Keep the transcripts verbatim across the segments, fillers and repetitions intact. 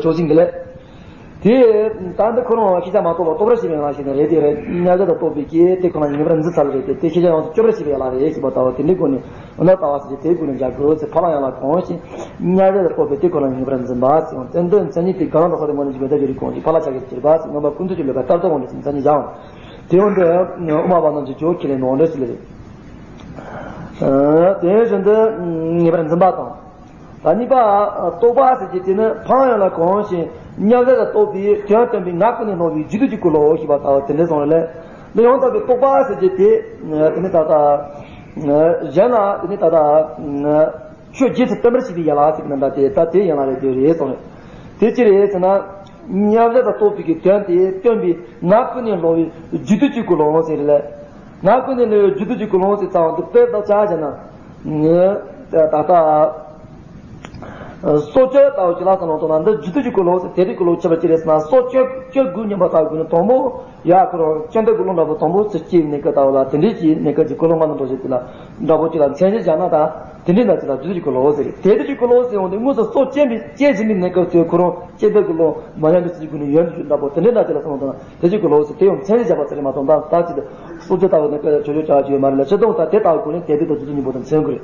ཆོག་ཅིང་གི་ལས། དེ་ད་འདི་ཁོ་རང་ཤེས་བྱ་མ་རྟོགས་པ་རྟོགས་པར་བྱེད་པའི་ཡན་ལག་ཞིག་ནི་རེད། དེ་རེད། མཉམ་གཞག་དང་རྟོགས་པའི་གི་དེ་ཁོ་ན་ངེས་པར་འཛིན་ཚར་རེད། དེ་དེ་ཤེས་བྱ་ཡོངས་སུ་གཅོད་པར་བྱེད་པའི་ཡན་ལག་རེད་ཞེས་པ་ལྟ་བུ་དེ་འདྲའི་སྒོ་ནས་འོ་ན་ལྟ་བ་ཟེར་གྱི་དེའི་སྒོ་ནས་སྦྱར་དགོས་ཟེར། ཕར་ལ་ཡན་ལག་གང་ཞིག་མཉམ་གཞག་དང་རྟོགས་པའི་དེ་ཁོ་ན་ངེས་པར་འཛིན་པ་ཟེར། དེ་འདི་མཚན་ཉིད་དེ་གང་དང་ས་དེ་ངོ་ནས་ཀྱི་བེ་ད་གི་རིགས་གང་ཞིག་ཕར་ལ་ཆགས་ཀྱི་ཕྱིར་པ་ཟེར། རྣམ་པ་ཀུན་རྫོབ་ཀྱི་ལུགས་ཀ་ལྟར་དུ་འོང་དུ་ཟེར་མཚན་ཉིད་བཞག་འོང་། དེ་འོང་དུ་དབུ་མ་པ་རྣམས་ཀྱི་ཇོ་ཁྱེར་ནས་ནོར་འདྲ་ཞིག་ལས་རེད། དེ་བཞིན་དུ་ངེས་པར་འཛིན་པ་དང་། ད་གཉིས་པ། རྟོག་པ་ཟེར་གྱི་དེ་ནི་ཕར་ཡང་ལ་གང་ཞིག་མཉམ་གཞག་ལ་རྟོགས་པའི་དོན་སྟོན་པའི་ངག་ཀུན་ནས་སློང་བའི་རྒྱུད་སྡུད་ཀྱི་ཀུན་སློང་ཞེས་པ་ལྟ་བུ་དེ་འདྲ་སོང་རེད་ལས། འདི་ཡང་དག་པའི་རྟོག་པ་ཟེར་གྱི་དེ་དེ་ནི་ད་ལྟ་གཞན་ལ་དེ་ནི་ད་ལྟ་ཆོས་རྗེས་སུ་སྟོན་པར་བྱེད་པའི་ཡན་ལག་ཟེར་གྱི་ནི་ད་དེ་ད་དེ་ཡན་ལག་རེད། དེ་རེད་སོང་རེད། དེ་ཅི་རེད་ཟེར་ན། མཉམ་གཞག་ལ་རྟོགས་པའི་གི་དོན་དེ་སྟོན་པའི་ངག་ཀུན་ནས་སློང་བའི་རྒྱུད་སྡུད་ཀྱི་ཀུན་སློང་ཟེར་ལས། ངག་ཀུན་ནས་སློང་བའི་རྒྱུད་སྡུད་ཀྱི་ཀུན་སློང་ཟེར་ཙམ་དུ་དཔེ་ལྟ་བྱ་བྱས་ན། ད་ལྟ་སྲོག་གཅོད་ལྟ་བུ་ཅིག་ལ་བསམ་བློ་གཏོང་ན་འདི་རྒྱུད་སྡུད་ཀྱི་ཀུན་སློང་ཟེར། དེ་རིགས་ཀུན་སློང་ཁྱད་པར་ཅི་རེད་ཟེར་ན། སྲོག་གཅོད་གཅོད་དགོས་སྙམ་པ་ལྟ་བུ་ནི་དང་པོ་ཡ་ཁོ་རང་སྐྱོན་བྲལ་ཀུན་སློང་འདྲ་པོ་དང་པོ་ཚུར་སྐྱེས་ནས་ཀ་ལྟ་བུ་ལ་དེ་འདྲས་ཀྱི་གནས་སྐབས་ཀྱི་ཀུན་སློང་ལྔ་ནང་འགྲོ་བྱེད་དེ་ལ་འདྲ་པོ་ཅིག་ལ་མཚན་གཞི་བཞག་ན་ད་དེ་འདྲས་འདྲ་ཅིག་ལ་རྒྱུད་སྡུད་ཀྱི་ཀུན་སློང་ཟེར། དེ་རྒྱུད་སྡུད་ཀྱི་ཀུན་སློང་ཟེར་འོང་དུས་དངོས་སུ་སྲོག་སྐྱེས་པའི་སྐྱེས་བཞིན་པའི་གནས་སྐབས་སུ་ཁོ་རང་སྐྱེ་འདོད་ཀྱི་བློ་མ་ཉམས་པའི་ཚུལ་གྱི་སྒོ་ནས་ཡོན་དུ་འདྲ་པོ་དེ་འདྲས་འདྲ་ཅིག་ལ་བསམ་བློ་གཏོང་ན། དེ་རྒྱུད་ཀྱི་ཀུན་སློང་ཟེར། དེ་ཡང་མཚན་གཞི་བཞག་པ་ཙམ་རེད་མ་གཏོགས་ད་ལྟ་ཅི་སྟེ་སྲོག་གཅོད་ལྟ་བུ་ནི་སྐད་ཆ་ཆོས་ཆོས་ཅག་ཅིག་ཡོད་མ་རེད་ལ། སྤྱིར་བཏང་ད་དེ་ལྟ་བུའི་སྒོ་ནས་དེ་དུས་དང་དུས་སུ་གཉིས་པོ་དང་མཚོན་གྱི་རེད།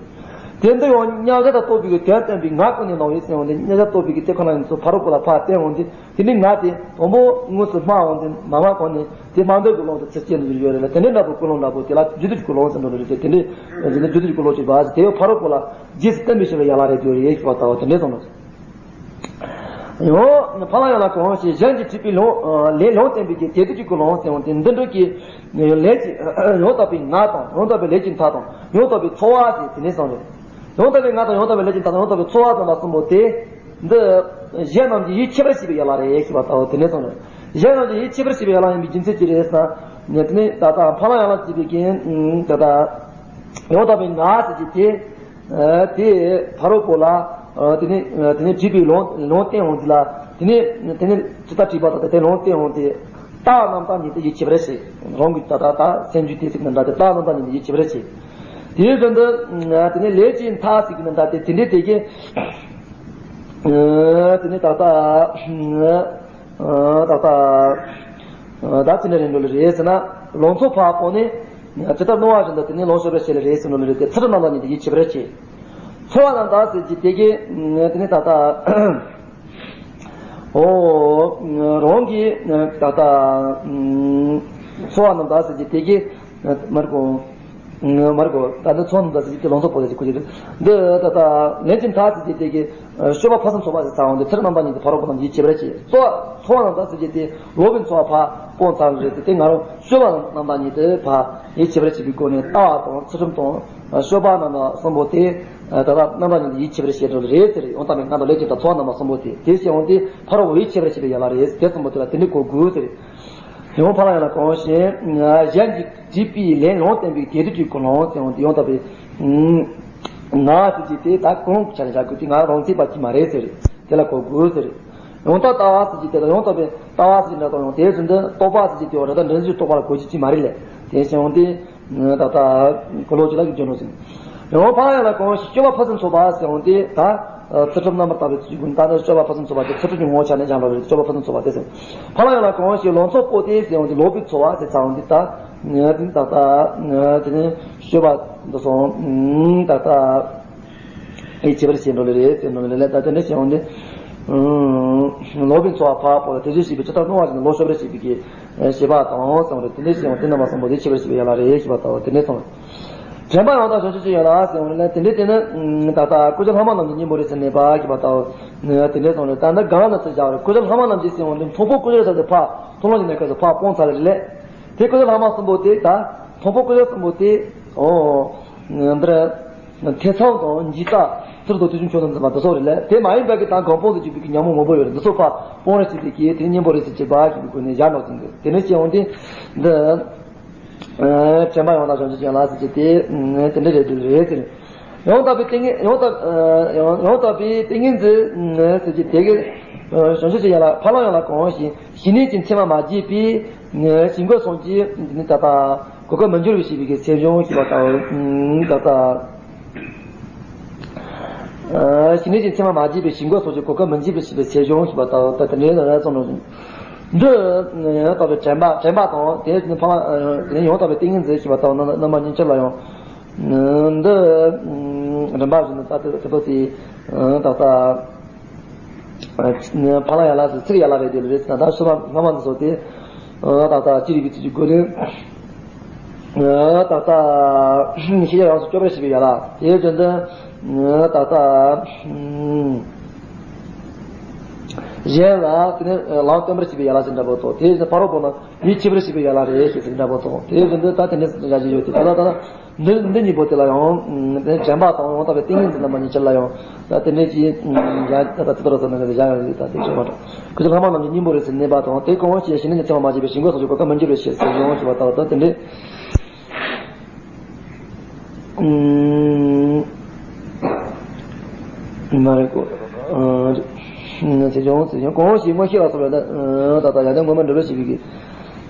དེ་འདི་ཡང་མཉམ་གཞག་ལ་རྟོགས་པའི་གི་དོན་སྟོན་པའི་ངག་ཀུན་ནས་སློང་བའི་ཟེར་འོང་དུས་མཉམ་གཞག་རྟོགས་པའི་གི་དེ་ཁོ་ན་ཡིན་ཚུལ་ཕ་རོལ་པོ་ལ་ཕར་བསྟན་འོང་དུས་དེ་ནི་ངག་དེ་དང་པོ་དངོས་སུ་སྨྲ་འོང་དུས་མ་སྨྲ་གོང་ནས་དེ་སྨྲ་འདོད་ཀྱི་ཀུན་སློང་དུ་ཚུར་སྐྱེས་ནས་ཡོད་རེད་ལ། དེ་འདྲའི་འདྲ་པོའི་ཀུན་སློང་འདྲ་པོ་དེ་ལ་རྒྱུད་སྡུད་ཀྱི་ཀུན་སློང་ཟེར་འགྲོ་ནི་རེད་དེ། དེ་འདྲའི་རྒྱུད་སྡུད་ཀྱི་ཀུན་སློང་ཅིག་བ་ཟེར། དེ་ཡང་ཕ་རོལ་པོ་ལ་རྗེས་སུ་སྟོན་པའི་ཕྱིར་ལ་ཡན་ལག་རེད་དེ་རེད་ཞེས་པ་ལྟ་བུ་དེ་འདྲའི་ཚོགས་འདུ། ཡང་ཕ་ལ་ཡང་ལ་གང་ཞིག་གཞན་གྱིས་བྲིས་པའི་ལུང་ལས་ལུང་བསྟན་པའི་གི་དེ་དུས་ཀྱི་ཀུན་སློང་ཟེར་འོང་དུས་འདི་འདྲ་གི་ལས་ཀྱི་ཡང་དག་པའི་ངག་དང་ཡང་དག་པའི་ལས་ཀྱི་མཐའ་དང་ཡང་དག་པའི་ཚོར་བ་ཟེར་དེ་ནས་བཟུང་རེད། ཡང་དག་པའི་ངག་དང་ཡང་དག་པའི་ལས་ཀྱི་མཐའ་དང་ཡང་དག་པའི་ཚོར་བ་དང་ལ་གསུམ་པོ་དེ་འདི་གཞན་རྣམས་ཀྱི་ཡིད་ཆེས་པར་བྱེད་པའི་ཡན་ལག་རེད་ཞེས་པ་ལྟ་བུ་དེ་ནས་བཟུང་རེད། གཞན་རྣམས་ཀྱི་ཡིད་ཆེས་པར་བྱེད་པའི་ཡན་ལག་ཡིན་པའི་རྒྱུ་མཚན་ཅི་རེད་ཟེར་ན། དེ་ནས་ད་ལྟ་ཕ་ལ་ཡང་ལ་བྱེད་པའི་གི་ད་ལྟ་ཡང་དག་པའི་ངག་ཟེར་གྱི་དེ། དེ་ཕ་རོལ་པོ་ལ། དེ་ནས་དེ་ནས་བྲིས་པའི་ལུང་ལུང་བསྟན་འོང་དུས་ལ། དེ་ནས་དེ་ནས་ཇི་ལྟར་བྲིས་པ་དང་དེ་ལུང་བསྟན་འོང་དུས། རྟགས་རྣམ་དག་ཉིད་དུ་ཡིད་ཆེས་པར་བྱེད། རང་གི་ད་ལྟ་ད་སེམས་རྒྱུད་དེ་ཚིག་ནི་འདྲ་སྟེ་རྟགས་རྣམ་དག་ཉིད་དུ་ཡིད་ཆེས་པར་བྱེད། དེའི་བཞིན་དུ་དེ་ནས་ལས་ཀྱི་མཐའ་ཚིག་ནི་འདྲ་སྟེ་དེ་འདྲའི་དེ་གའི། དེ་ནས་ད་ལྟ། ད་ལྟ། ད་ཅི་འདྲ་རེད་འགྲོ་ལེ་རེད་ཟེར་ན། ལང་ཚོ་ཕར་སྤོང་ནས། ཇི་ལྟར་སྣང་བ་བཞིན་དུ་དེ་ནས་ལོངས་སྤྱོད་པར་བྱེད་ལེ་རེད་ཟེར་འགྲོ་ལེ་རེད་དེ། ཚུལ་ཁྲིམས་རྣམ་དག་ཉིད་དུ་ཡིད་ཆེས་པར་བྱེད། ཚོར་བ་རྣམ་དག་ཟེར་གྱི་དེ་གའི་དེ་ནས་ད་ལྟ། ཨོ། རང་གི་ད་ལྟ། ཚོར་བ་རྣམ་དག་ཟེར་གྱི་དེ་གའི་མར་གོ་མར་གོ་ད་ནི་ཚོར་རྣམ་དག་ཟེར་གྱི་དེ་ལང་ཚོ་ཕོག་ཟེར་གྱི་ཁུ་ཅིག་འདི་ད་ལྟ་ལས་ཀྱི་མཐའ་ཟེར་གྱི་དེ་གའི་སྤྱོད་པ་ཕུན་སུམ་ཚོགས་པ་ཟེར་ཚར་འོང་དུས་ཚུལ་ཁྲིམས་རྣམ་དག་ཉིད་དུ་ཕ་རོལ་པོ་རྣམས་ཡིད་ཆེས་པར་བྱེད། ཚོར་ཚོར་བ་རྣམ་དག་ཟེར་གྱི་དེ་ལོག་པའི་ཚོར་བ་ཕར་སྤོང་ཚར་རེད་དེ། དེ་ང་རང་སྤྱོད་པ་རྣམ་དག་ཉིད་དུ་ཕར་ཡིད་ཆེས་པར་བྱེད་པའི་སྒོ་ནས་ལྟ་བ་དང་ཚུལ་ཁྲིམས་དང་སྤྱོད་པ་རྣམ་དག་གསུམ་པོ་དེ། ད་ལྟ་རྣམ་དག་ཉིད་དུ་ཡིད་ཆེས་པར་བྱེད་འགྲོ་ལེ་རེད་ཟེར། ཡང་དག་པའི་ངག་དང་ལས་ཀྱི་མཐའ་ཚོར་བ་རྣམ་དག་གསུམ་པོ་དེ། དེ་བྱས་འོང་དུས་ཕ་རོལ་པོ་ཡིད་ཆེས་པར་བྱེད་པའི་ཡན་ལག་རེད། དེ་གསུམ་པོ་དེ་ལ་དེ་འདྲའི་གོ་དགོས་ཟེར། ཡང་ཕ་ལ་ཡང་ལ་གང་ཞིག་གཞན་གྱིས་བྲིས་པའི་ལན་ལུང་བསྟན་པའི་དེ་དུས་ཀྱི་ཀུན་སློང་ཟེར་འོང་དུས་ཡང་དག་པའི་ངག་ཟེར་གྱི་དེ་ད་ཀུན་སློང་གི་ཆ་ནས་བཞག་དགོས་དུས་ང་རང་ཚིག་པ་གཅིག་མ་རེད་ཟེར། དེ་ལ་གོ་དགོས་ཟེར། ཡང་དག་ལྟ་བ་ཟེར་གྱི་དེ་དང་ཡང་དག་པའི་ལྟ་བ་ཟེར་གྱི་འདྲ་དང་ཡང་དེ་བཞིན་དུ་རྟོག་པ་ཟེར་གྱི་དེ་བ་རེ་ད་འདྲེན་གྱི་རྟོག་པ་ལ་གོ་རྒྱུ་གཅིག་མ་རེད་ལས། དེ་བྱས་འོང་དུས། ད་ལྟ་ཀུན་སློང་ཅི་ལ་གི་སྐྱོན་རོ་ཟིན། ཡང་ཕ་ལ་ཡང་ལ་གང་ཞིག་སྤྱོད་པ་ཕུན་སུམ་ཚོགས་པ་ཟེར་འོང་དུས་ད། ཚུལ་ཁྲིམས་རྣམ་པར་དག་པའི་ཚུལ་གྱི་ད་ནི་སྤྱོད་པ་ཕུན་སུམ་ཚོགས་པ་དེ་ཚུལ་ཁྲིམས་ཀྱི་ངོ་བོ་ཆ་ནས་སྦྱངས་པ་རེད། སྤྱོད་པ་ཕུན་སུམ་ཚོགས་པ་དེ་ཟེར། ཕ་ལ་ཡང་ལ་གང་ཞིག་ལང་ཚོ་སྤོ་སྟེ་ཟེར་འོང་དུས་ལོག་པའི་ཚོར་བ་ཟེར་ཚར་འོང་དུས་ད། ད་ལྟ། དེ་ནི་སྤྱོད་པ་འདི་སོང་ད་ལྟ། ཨེ་བྱེད་པར་བྱེད་འགྲོ་ལེ་རེད་ཟེར་འགྲོ་ལེ་ལེ་ད་དེ་འདྲ་བྱས་འོང་དུས། ལོག་པའི་ཚོར་བ་ཕར་སྤོ་ལ་དེ་བཞིན་གཤེགས་པའི་ཇི་ལྟར་སྣང་བ་བཞིན་དུ་ལོངས་སྤྱོད་པར་བྱེད་པའི་གི། བྱེད་པ་དང་གསུངས་རེད། དེ་འདྲ་བྱས་འོང་དེ་རྣམ་པ་གསུམ་པོ་དེ་ཆེ་བར་བྱེད་པའི་ཡན་ལག་རེད་ཞེས་པ་ལྟ་བུ་དེ་འདྲ་གསུངས། དྲན་པ་ཡང་དག་བྱང་ཆུབ་ཀྱི་ཡན་ལག་ཟེར་བ་ནི་དེ་འདྲ་དེ་ནི་ད་ལྟ་ཀུ་ཤ་ལྷག་མ་རྣམས་ཀྱི་གཉེན་པོ་རེད་ཟེར་ནས་པ་ཞེས་པ་ལྟ་བུ་དེ་འདྲ་གསུངས་རེད། ད་ནི་གང་ལ་ཚུར་བཞག་རེད། ཀུ་ཤ་ལྷག་མ་རྣམས་ཀྱི་ཟེར་བ་ནི་མཐོང་ཕོ་ཀུ་ཤ་ས་དེ་ཕ་མཐོང་ལོ་ཡིན་ནས་ཁ་ས་ཕ་སྤོང་ཚར་རེད་ལས། དེ་ཀུ་ཤ་ལྷག་མ་གསུམ་པོ་དེ་ད་མཐོང་ཕོ་ཀུ་ཤ་གསུམ་པོ་དེ་ཨོ་འདིར། ཐེ་ཚོམ་དང་འཇིགས་སྐྲག་ཚུར་དང་དུས་གསུམ་ཆོས་དང་འཛིན་པ་འདི་སོགས་རེད་ལས། དེ་མ་ཡིན་པའི་གི་དང་གང་སྤོང་དུ་གྱུར་པའི་གི་ཉོན་མོངས་མང་པོ་ཡོད་རེད། འདི་ཚོ་ཕར་སྤོང་རེ་བྱེད་པའི་གི་དེ་གཉེན་པོ་རེ་ཟེར་བྱེད་པ་ཞིག་གི་སྒོ་ནས་བཞག་ནོག་ཟིན་གི་དེ་ནས་སྐྱེ་འོང་དེ་འདི། དྲན་པ་ཡང་དག་བྱང་ཆུབ་ཀྱི་ཡན་ལག་ཟེར་གྱི་དེ་དེ་འདྲ་རེད་འདུག་རེད་ཟེར། ཡང་དག་པའི་ཏིང་ངེ་ཡང་དག་ཡང་དག་པའི་ཏིང་ངེ་འཛིན་ཟེར་གྱི་དེ་གི་བྱང་ཆུབ་ཀྱི་ཡན་ལག་ཕ་ལ་ཡང་ལ་གང་ཞིག་ཞི་གནས་ཀྱི་མཚན་མ་མ་བརྗེད་པའི་ཞི་འགོད་སོགས་ཀྱི་འདི་ནི་ད་ལྟ། གོ་སྐབས་མི་འགྱུར་བའི་ཞེས་པའི་གི་ཚེ་བྱུང་ཞེས་པ་ལྟ་བུ། ད་ལྟ། ཞི་གནས་ཀྱི་མཚན་མ་མ་བརྗེད་པའི་ཞིང་བཀོད་སོགས་ཀྱི་གོ་སྐབས་མི་འབྱེད་པར་བྱེད་པའི་ཚེ་གཞུང་ཞེས་པ་ལྟ་བུ་ལྟར་དེ་འདྲའི་ལ་ཙམ་ལ། འདི་ཡང་དག་པའི་དྲན་པ་དྲན་པ་དང་དེ་ནི་ཕ་མ་དེ་ནི་ཡང་དག་པའི་ཏིང་ངེ་འཛིན་ཞེས་པ་ལྟ་བུ་རྣམ་པ་གཉིས་ཆར་ལ་ཡང་། འདི་རིམ་པ་བཞིན་དུ་ད་ལྟ་དེ་ད་ལྟ་ཕ་ལ་ཡ་ལ་ཟེར་ཚིག་ཡ་ལ་རེད་དེ་ལ་རེད་ཟེར་ན་ད་ཤོ་ལ་སྔ་མ་འདི་ཚོ་དེ་ད་ལྟ་ཅི་རིགས་ཀྱི་ཚིག་གི་སྒོ་ནས། ད་ལྟ་ཤེས་བྱ་ཡོངས་སུ་གཅོད་པར་བྱེད་པའི་ཡ་ལ་དེའི་དོན་དུ་ད་ལྟ་གཞན་ལ་དེ་ནས་ལམ་སྟོན་པར་བྱེད་པའི་ཡ་ལ་ཟེར་འདྲ་པོ་དང་དེའི་དོན་དུ་ཕ་རོལ་པོ་རྣམས་ཡིད་ཆེས་པར་བྱེད་པའི་ཡ་ལ་རེད་ཞེས་ཟེར་འདྲ་པོ་དང་དེའི་དོན་དུ་ད་དེ་འདྲ་བཞག་བཞིན་ཡོད་དེ་ད་ལྟ་ད་ལྟ་འདི་འདི་གཉིས་པོ་དེ་ལ་ཡང་དེ་ནས་དྲན་པ་དང་ཡང་དག་པའི་ཏིང་ངེ་འཛིན་རྣམ་པ་གཉིས་ཆར་ལ་ཡང་ད་དེ་འདྲ་ཅིག་ཡ་ད་ལྟ་ཚིག་ཐོ་ར་ཚོ་ནང་གི་བཞག་ཡོད་དེ་ད་དེ་ཆོས་མ་གྲོགས་ཁུ་ཚུར་ལྷག་མ་རྣམས་ཀྱི་སྙིང་པོ་རེད་ཟེར་ནས་པ་དང་དེ་གང་ཞིག་ཞི་གནས་ཀྱི་མཚན་མ་མ་བརྗེད་པའི་ཞིང་བཀོད་སོགས་ཀྱི་གོ་སྐབས་མི་འབྱེད་པར་བྱེད་ཟེར་ཡོང་ཞེས་པ་ལྟ་བུ་དང་དེ་འདྲའི། མ་རེད་གོ། ཚེ་གཞུང་ཚེ་གཞུང་གང་ཞིག་མངོན་ཤེས་ལ་སོགས་པའི་ད་ལྟ་ཡང་དག་མངོན་པར་འགྲེལ་བར་བྱེད་པའི་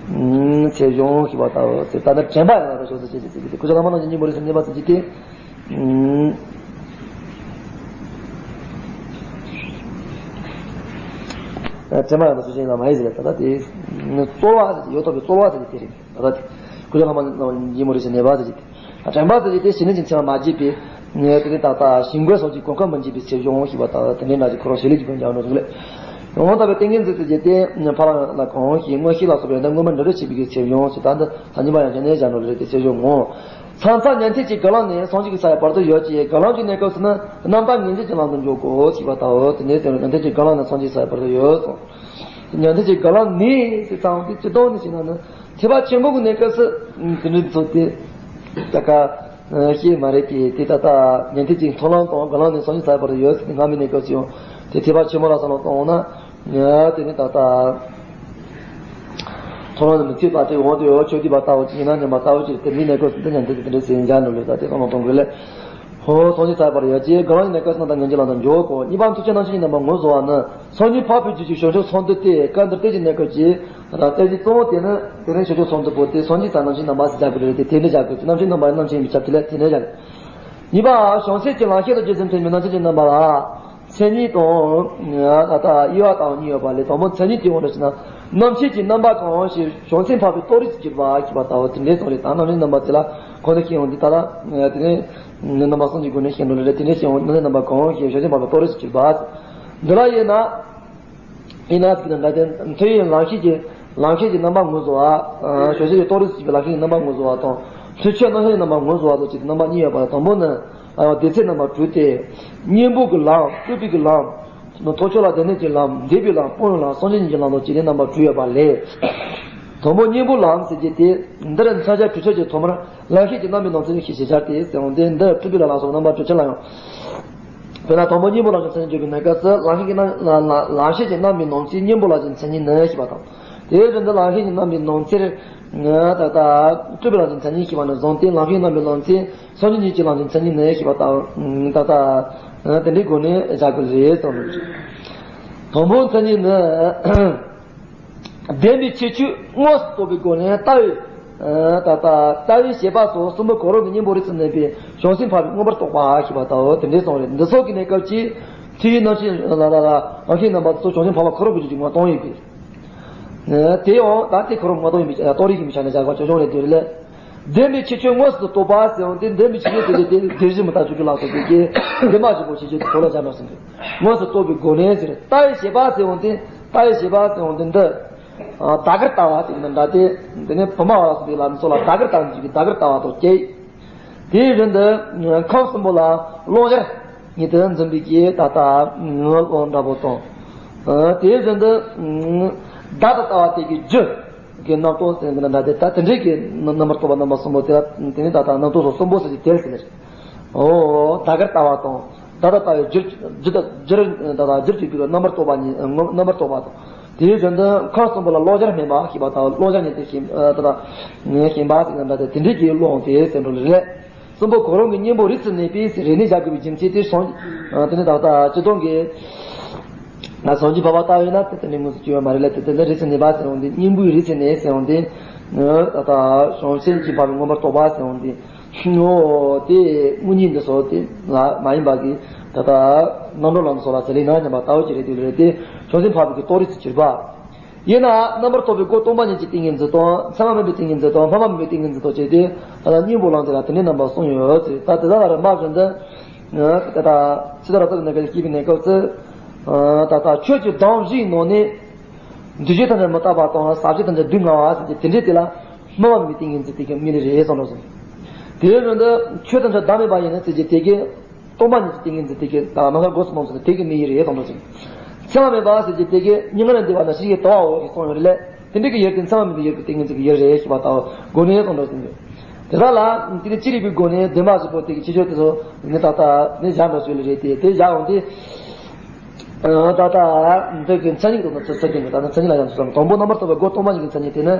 ཚེ་གཞུང་ཞེས་པ་ལྟ་བུ་ད་ལྟ་དྲན་པ་ཡང་དག་བྱང་སེམས་ཅན་གྱི་ཚེ་གི་ཁུ་ཚུར་ལྷག་མ་རྣམས་ཀྱི་སྙིང་པོ་རེད་ཟེར་ནས་པ་ཟེར་གྱི་དེ། དྲན་པ་ཡང་དག་བྱང་སེམས་ཅན་ལ་མ་ཡིན་ཟེར་ད་ལྟ་དེ། རྩོལ་བ་ཟེར་གྱི་ཡོད་དོ་པའི་རྩོལ་བ་ཟེར་གྱི་དེ་རེད། ད་ལྟ་དེ། ཀུན་ལ་ཕ་མ་ཡིན་མོ་རེ་ཞིག་ནས་བ་ཟེར་གྱི་དེ། དྲན་པ་ཟེར་གྱི་དེ་ཞི་གནས་ཀྱི་མཚན་མ་མ་བརྗེད་པའི། ངས་དེ་ནི་ད་ལྟ་ཞིང་བཀོད་སོགས་ཀྱི་གོ་སྐབས་མི་འབྱེད་པའི་ཚེ་གཞུང་ཞེས་པ་ལྟ་བུ་དེ་འདྲའི་འདྲ་ཞིག་ཁོ་རང་ཞལ་ལས་ཀྱི་དོན་ཀྱང་འགྲོ་འདུག་ལས། ཡང་དག་པའི་ཏིང་ངེ་འཛིན་ཟེར་གྱི་དེ་ཕ་ལ་ལ་གང་ཞིག་མངོན་ཤེས་ལ་སོགས་པའི་ཡོན་ཏན་མངོན་པར་འགྲེལ་བར་བྱེད་པའི་ཚེ་གཞུང་ཞེས་ད་འདི་ད་གཉིས་པ་ཡང་ཞལ་ནས་སྦྱར་འགྲོ་ལས་དེ་ཚེ་གཞུང་ངོ་། མཚམས་མཚམས་ཉན་ཐོས་ཀྱི་སྒོམ་ལམ་ནས་སངས་རྒྱས་ཀྱི་ས་ཡི་བར་དུ་ཡོད་ཅེས་སྒོམ་ལམ་གྱི་གནས་སྐབས་སུ་ནི་རྣམ་དག་ངེས་འབྱེད་ཀྱི་ལམ་དུ་འཇུག་གོ་ཞེས་པ་ལྟ་བུ་དེ་འདྲའི་ཚེ་ཉན་ཐོས་ཀྱི་སྒོམ་ལམ་ནས་སངས་རྒྱས་ཀྱི་ས་ཡི་བར་དུ་ཡོད་གསུངས། ཉན་ཐོས་ཀྱི་སྒོམ་ལམ་ནས་ཟེར་ཙང་དེ་སྤྱི་ལྡོག་ནས་བྱས་ན་ནི་ཐེག་པ་ཆེན་པོ་གི་གནས་སྐབས་སུ་དེ་འདྲའི་ཚོ་དེ་ད་ག་ཤེས་མ་རེད་དེ་དེ་ད་ལྟ་ཉན་ཐོས་ཀྱི་མཐོང་ལམ་དང་སྒོམ་ལམ་ནས་སངས་རྒྱས་ས་ཡི་བར་དུ་ཡོད་ཟེར་ཏེ་སྔ་མའི་གནས་སྐབས་སུ་ཡང་དེ་ཐེག་པ་ཆེན་པོ་ལ་བསམ་བློ་གཏོང་འོང་ན་དེ་ནི་ད་ལྟ་མཐོང་ལམ་ནི་མི་ཚེ་ད་ལྟའི་འོང་དུ་ཡོད་ཆོས་སྡུད་པ་ལྟ་བུ་ཅིག་ཡིན་ན་ཉམས་པ་ལྟ་བུ་ཅིག་དེ་འདྲའི་གནས་སྐབས་སུ་འདི་ཉན་ཐོས་ཀྱི་དེ་འདྲའི་ཟེར་ཡིན་འཇགས་འགྲོ་ལོས་ད་དེ་བསམ་བློ་གཏོང་དགོས་ལས། ཧོ་སངས་རྒྱས་ས་ཡི་བར་ཡོད་ཅེས་སྒོམ་ལམ་གྱི་གནས་སྐབས་སུ་རྣམ་དག་ངེས་འབྱེད་ལམ་དུ་འཇུག་གོ། གཉིས་པ་མཐུ་ཆེན་རྣམ་བཞི་གི་རྣམ་པར་ངོས་བཟུང་བ་ནི། སངས་རྒྱས་འཕགས་པའི་རྒྱུད་ཀྱི་བྱང་ཆུབ་གསང་འདུས་ཏེ། སྐབས་འདིར་ལྟས་ཀྱི་གནས་སྐབས་ཀྱི་ལྟས་ཀྱི་གཙོ་བོ་དེ་ནི་དེ་ནི་བྱང་ཆུབ་གསང་འདུས་པོ་སྟེ་སངས་རྒྱས་ས་རྣམ་བཞིའི་རྣམ་པ་ཟེར་བྱ་དགོས་རེད་དེ་དེ་ནི་བྱ་དགོས་ཀྱི་རྣམ་བཞིའི་རྣམ་པ་རྣམ་མཁྱེན་ཡིན་པའི་ཁྱབ་བྱེད་ལས་དེ་ནི་བྱ་དགོས། གཉིས་པ་བྱང་སེམས་ཀྱི་ལམ་ཤེས་དང་རྗེ་བཙུན་ཐོན་མིའི་རྣམ་མཁྱེན་གྱི་རྣམ་པ་ལ། མཚན་ཉིད་དང་། ད་ལྟ་དབྱེ་བ་དང་གཉིས་ཡོད་པ་ལས་དང་པོ་མཚན་ཉིད་ཀྱི་དབང་དུ་བྱས་ན། རྣམ་ཤེས་ཀྱི་རྣམ་པ་གང་ཞིག་བྱང་སེམས་འཕགས་པའི་རྟོགས་རིགས་སུ་གྱུར་པ་ཞེས་པ་ལྟ་བུ་དེ་འདྲའི་ཚོགས་རེད་ད་རྣམ་ཤེས་རྣམ་པ་དེ་ལ་ཁོ་ནས་ཤེས་ཡོང་དུས་ད་ལྟ་དེ་ནས། རྣམ་པ་གསུམ་གྱི་སྒོ་ནས་ཤེས་འགྲོ་ལེ་རེ་དེ་འདྲའི་ཤེས་འོང་རྣམ་ཤེས་རྣམ་པ་གང་ཞེས་བྱང་ཆུབ་འཕགས་པའི་རྟོགས་རིགས་སུ་གྱུར་པ། འདི་ལ་དབྱེ་ན། དབྱེ་ན་ཟེར་གྱི་འདྲ་སྟེ་མཐུ་ཡིས་ལམ་ཤེས་ཀྱི་ལམ་ཤེས་ཀྱི་རྣམ་པ་ངོས་བཟུང་བ། བྱང་ཆུབ་ཀྱི་རྟོགས་རིགས་སུ་གྱུར་པའི་ལམ་ཤེས་ཀྱི་རྣམ་པ་ངོས་བཟུང་བ་དང་། མཐུ་ཆོས་རྣམ་ཤེས་ཀྱི་རྣམ་པ་ངོས་བཟུང་བ་དང་བཅས་ཏེ་རྣམ་པ་གཉིས་ཡོད་པ་ལ་དང་པོ་ནི། སྡེ་ཚན་རྣམ་པ་དྲུག་སྟེ། གཉེན་པོ་གི་ལམ་སྤྲུལ་པའི་གི་ལམ། ཐོབ་ཆོས་ལ་བདེ་གནས་ཀྱི་ལམ་འདས་པའི་ལམ་སྤོང་བའི་ལམ་སངས་རྒྱས་ཉིད་ཀྱི་ལམ་དང་བཅས་ཏེ་རྣམ་པ་དྲུག་ཡོད་པ་ལས། དང་པོ་གཉེན་པོའི་ལམ་ཟེར་གྱི་དེ་འདིར་མཚོན་བྱ་དྲུག་ཆོས་ཀྱི་ཐོག་མར་ལམ་ཤེས་ཀྱི་རྣམ་པའི་ནང་ཚན་ཞེས་བྱ་སྟེ་ཟེར་འོང་དེ་འདིར་སྤྲུལ་པའི་ལམ་ལ་སོགས་རྣམ་པ་དྲུག་ཅན་ལ་ཡང་། དཔེར་ན་དང་པོ་གཉེན་པོའི་ལམ་གྱི་མཚན་ཉིད་བརྗོད་པའི་གནས་སྐབས་སུ་ལམ་ཤེས་ཀྱི་རྣམ་ལམ་ཤེས་ཀྱི་རྣམ་པའི་ནང་ཚན་གཉེན་པོ་ལ་གྱི་མཚན་ཉིད་ནི་ཞེས་པ་དང་། དེའི་རིང་དུ་ལམ་ཤེས་ཀྱི་རྣམ་པའི་ནང་ཚན། ད་ལྟ་སྤྲུལ་པའི་ལམ་གྱི་མཚན་ཉིད་ཞེས་པ་ནས་བཟུང་སྟེ་ལམ་ཤེས་རྣམ་པའི་ནང་ཚན། སངས་རྒྱས་ཉིད་ཀྱི་ལམ་གྱི་མཚན་ཉིད་ནི་ཞེས་པ་དང་། ད་ལྟ་དེ་འདྲའི་སྒོ་ནས་བཞག་དགོས་རེད་གསུངས་འདུག་དང་པོའི་མཚན་ཉིད་ནི། བདེན་པའི་ཁྱད་ཆོས་དངོས་སུ་རྟོགས་པའི་སྒོ་ནས་ལྟ་བའི། ད་ལྟ་ལྟ་བའི་བྱེད་པ་སོགས་གསུམ་པོ་གང་རུང་གི་གཉེན་པོ་རིགས་སུ་གནས་པའི་བྱང་སེམས་འཕགས་པས་མངོན་པར་རྟོགས་པ་ཞེས་པ་དང་དེ་འདྲའི་གསུངས་རེད། འདི་སོགས་ཀྱི་གནས་སྐབས་ཀྱི་མཐུ་ཡིས་རྣམ་ཤེས་ལ་ལ་ལ་ལམ་ཤེས་རྣམ་པ་སོགས་བྱང་སེམས་འཕགས་པ་གང་རུང་གི་རྒྱུད་ཀྱི་ངོ་སྟོང་ཡིན་པས། དེ་ཡང་ད་དེ་ཁོ་རང་མ་གཏོགས་ཡིན་པའི་རྟོགས་རིགས་ཡིན་པའི་ཆ་ནས་བཞག་པ་ཆོས་སྐྱོང་རེད་དེ་རེད་ལས། བདེན་པའི་ཁྱད་ཆོས་དངོས་སུ་རྟོགས་པ་ཟེར་ཡང་དེ་བདེན་པའི་ཁྱད་ཆོས་དེ་ལས་དེ་བདེན་བཞི་མི་རྟག་བཅུ་དྲུག་ལ་སོགས་པའི་གི་བདེན་པ་བཞི་པོ་ཁྱད་ཆོས་དེ་ཐོག་ལ་བཞག་མ་སོང་གི་དངོས་སུ་རྟོགས་པའི་སྒོ་ནས་ཟེར། ལྟ་བའི་བྱེད་པ་ཟེར་ཡང་དེ་ལྟ་བའི་བྱེད་པ་ཟེར་ཡང་དེ་འདི་བརྡ་གར་ལྟ་བ་དེ་ནི་འདྲ་སྟེ་དེ་ནི་བུ་མ་བ་ལ་སོགས་པའི་ལམ་སོགས་ལ་བརྡ་གར་ལྟ་བ་ཅིག་གི་བརྡ་གར་ལྟ་བ་དང་བཅས། དེའི་རིང་དུ་ཁམས་གསུམ་པོ་ལ་ཀློང་ཆར་ཉིད་དུ་འཛིན་པའི་གི་ད་ལྟ་ཀློང་འདྲ་པོ་དང་། དེའི་རིང་དུ་བརྡ་དང་ལྟ་བ་དེ་གི་རྒྱུ་གི་རྣམ་རྟོག་ཟེར་གི་ན་འདྲ་སྟེ་ད་དེ་འདྲའི་གི་རྣམ་པར་རྟོག་པ་རྣམ་པ་གསུམ་པོ་དེ་ལ་དེ་ནི་ད་ལྟ་རྣམ་རྟོག་སོགས་གསུམ་པོ་ཟེར་གྱི་དེ་ཟེར་ནས། ཨོ་བརྡ་གར་ལྟ་བ་དང་བརྡ་དང་ལྟ་བའི་རྒྱུ་རྒྱུ་དང་རྒྱུར་ད་ལྟ་རྒྱུར་གྱུར་པའི་རྣམ་པར་རྟོག་པ་ཉིད་རྣམ་པར་རྟོག་པ་དང་། དེའི་རིང་དུ་ཁམས་གསུམ་པོ་ལ་ཀློང་ཆར་སྨིན་པ་ཞེས་པ་དང་ཀློང་ཆར་ཉིད་དུ་ཞེན་ད་ལྟ་ཞེན་པ་ཟེར་ན་འདྲ་སྟེ་དེ་འདྲའི་གི་ཀློང་དེ་ཟེར་འགྲོ་ལེ་རེད། གསུམ་པོ་གང་རུང་གི་གཉེན་པོ་རིགས་སུ་གནས་པའི་རེ་ནས་བཞག་དགོས་པའི་རྒྱུ་མཚན་དེ་སོང་། དེ་ནི་ད་ལྟ་སྤྱི་དོན་གྱི་ན་སངས་རྒྱས་འཕགས་པ་ལྟ་བས་ན་དེ་དེ་ནི་དངོས་སུ་བྱུང་བ་མ་རེད་ལ་དེ་དེ་ནི་རིགས་སུ་གནས་པ་ཟེར་འོང་དེ་གཉེན་པོའི་རིགས་སུ་གནས་ཟེར་འོང་དེ། ད་ལྟ་བྱང་སེམས་ཀྱི་འཕགས་པའི་མངོན་པར་རྟོགས་པ་ཟེར་འོང་དེ། ཨོ་དེ་དངོས་གཉེན་འདི་ཚོ་དེ་ལ་མ་ཡིན་པ་གི་ད་ལྟ་རྣམ་གྲོལ་ལམ་སོགས་ལ་ཟེར་ལེ་ན་སྙམ་པ་ལྟ་བུ་ཅིག་རེད་དེ་ལ་རེད་དེ། བྱང་སེམས་འཕགས་པའི་གི་རྟོགས་རིགས་སུ་གྱུར་པ། ཡིན་ན་རྣམ་པར་རྟོག་པའི་སྒོ་སྟོང་པ་ཉིད་ཀྱི་ཏིང་ངེ་འཛིན་དང་མཚན་མ་མེད་པའི་ཏིང་ངེ་འཛིན་དང་མཐའ་མ་མེད་པའི་ཏིང་ངེ་འཛིན་དང་བཅས་ཏེ་ད་ལྟ་སྙིང་པོ་ལམ་དེ་ལ་དེ་འདྲའི་རྣམ་པ་གསུངས་ཡོད་ཟེར། ད་དེ་དག་ལ་རེ་མ་བྱུང་ད། ད་ལྟ་ཕྱི་དར་རྩ་ནས་ག་སྐྱེས་པའི་གནས་སྐབས་སུ། ད་ལྟ་ཆོས་ཀྱི་གདངས་བཞིའི་ནང་ནས། འདུ་བྱེད་ཐམས་ཅད་མི་རྟག་པ་དང་ཟག་བཅས་ཐམས་ཅད་སྡུག་བསྔལ་བ་ཟེར་གྱི་དེ་འདྲའི་དེ་ལ་སྨྲ་བ་མེད་པའི་ཏིང་ངེ་འཛིན་དེ་གི་དམིགས་ལས་རེད་གསུངས་འགྲོ་སོང་། དེའི་རིང་དུ་ཆོས་ཐམས་ཅད་བདག་མེད་པ་ཡིན་ན་ཟེར་གྱི་དེ་གི་སྟོང་པ་ཉིད་ཀྱི་ཏིང་ངེ་འཛིན་དེ་གི་ད་ནམ་མཁའ་སྒོ་གསུམ་མང་ཚུལ་དེ་གི་དམིགས་ཡུལ་རེད་གསུངས་འགྲོ་སོང་། མཚན་མ་མེད་པ་ཟེར་གྱི་དེ་གི་མྱ་ངན་ལས་འདས་པ་ན་ཞིག་གི་ལྟ་བའོ་ཞེས་གསུངས་ཡོད་རེད་ལས། དེ་འདྲའི་གི་ཡུལ་དེ་མཚན་མ་མེད་པའི་ཡུལ་གྱི་ཏིང་ངེ་འཛིན་གྱི་ཡུལ་རེད་ཞེས་པ་ལྟ་བུ་སྒོ་ནས་གསུངས་འགྲོ་སོང་། དེ་དག་ལ་དེ་ནི་ཅི་རིགས་པའི་སྒོ་ནས་བདེན་པ་བཞི་པོ་དེ་གི་ཁྱད་ཆོས་དེ་ཚོ་ནི་ད་ལྟ་ནི་བཞག་འགྲོ་ཚུལ་རེད་དེ། དེ་བཞག་འོང་དུས། ད་ལྟ་འདི་གི་མཚན་ཉིད་དུ་ཚུལ་ཚུལ་ཁྲིམས་ཀྱི་ད་ལྟ་མཚན་ཉིད་ལ་ཡང་དུ་སོང་། དང་པོ་རྣམ་པར་རྟོག་པའི་སྒོ་སྟོང་པ་ཉིད་ཀྱི་མཚན་ཉིད་དེ་ནི།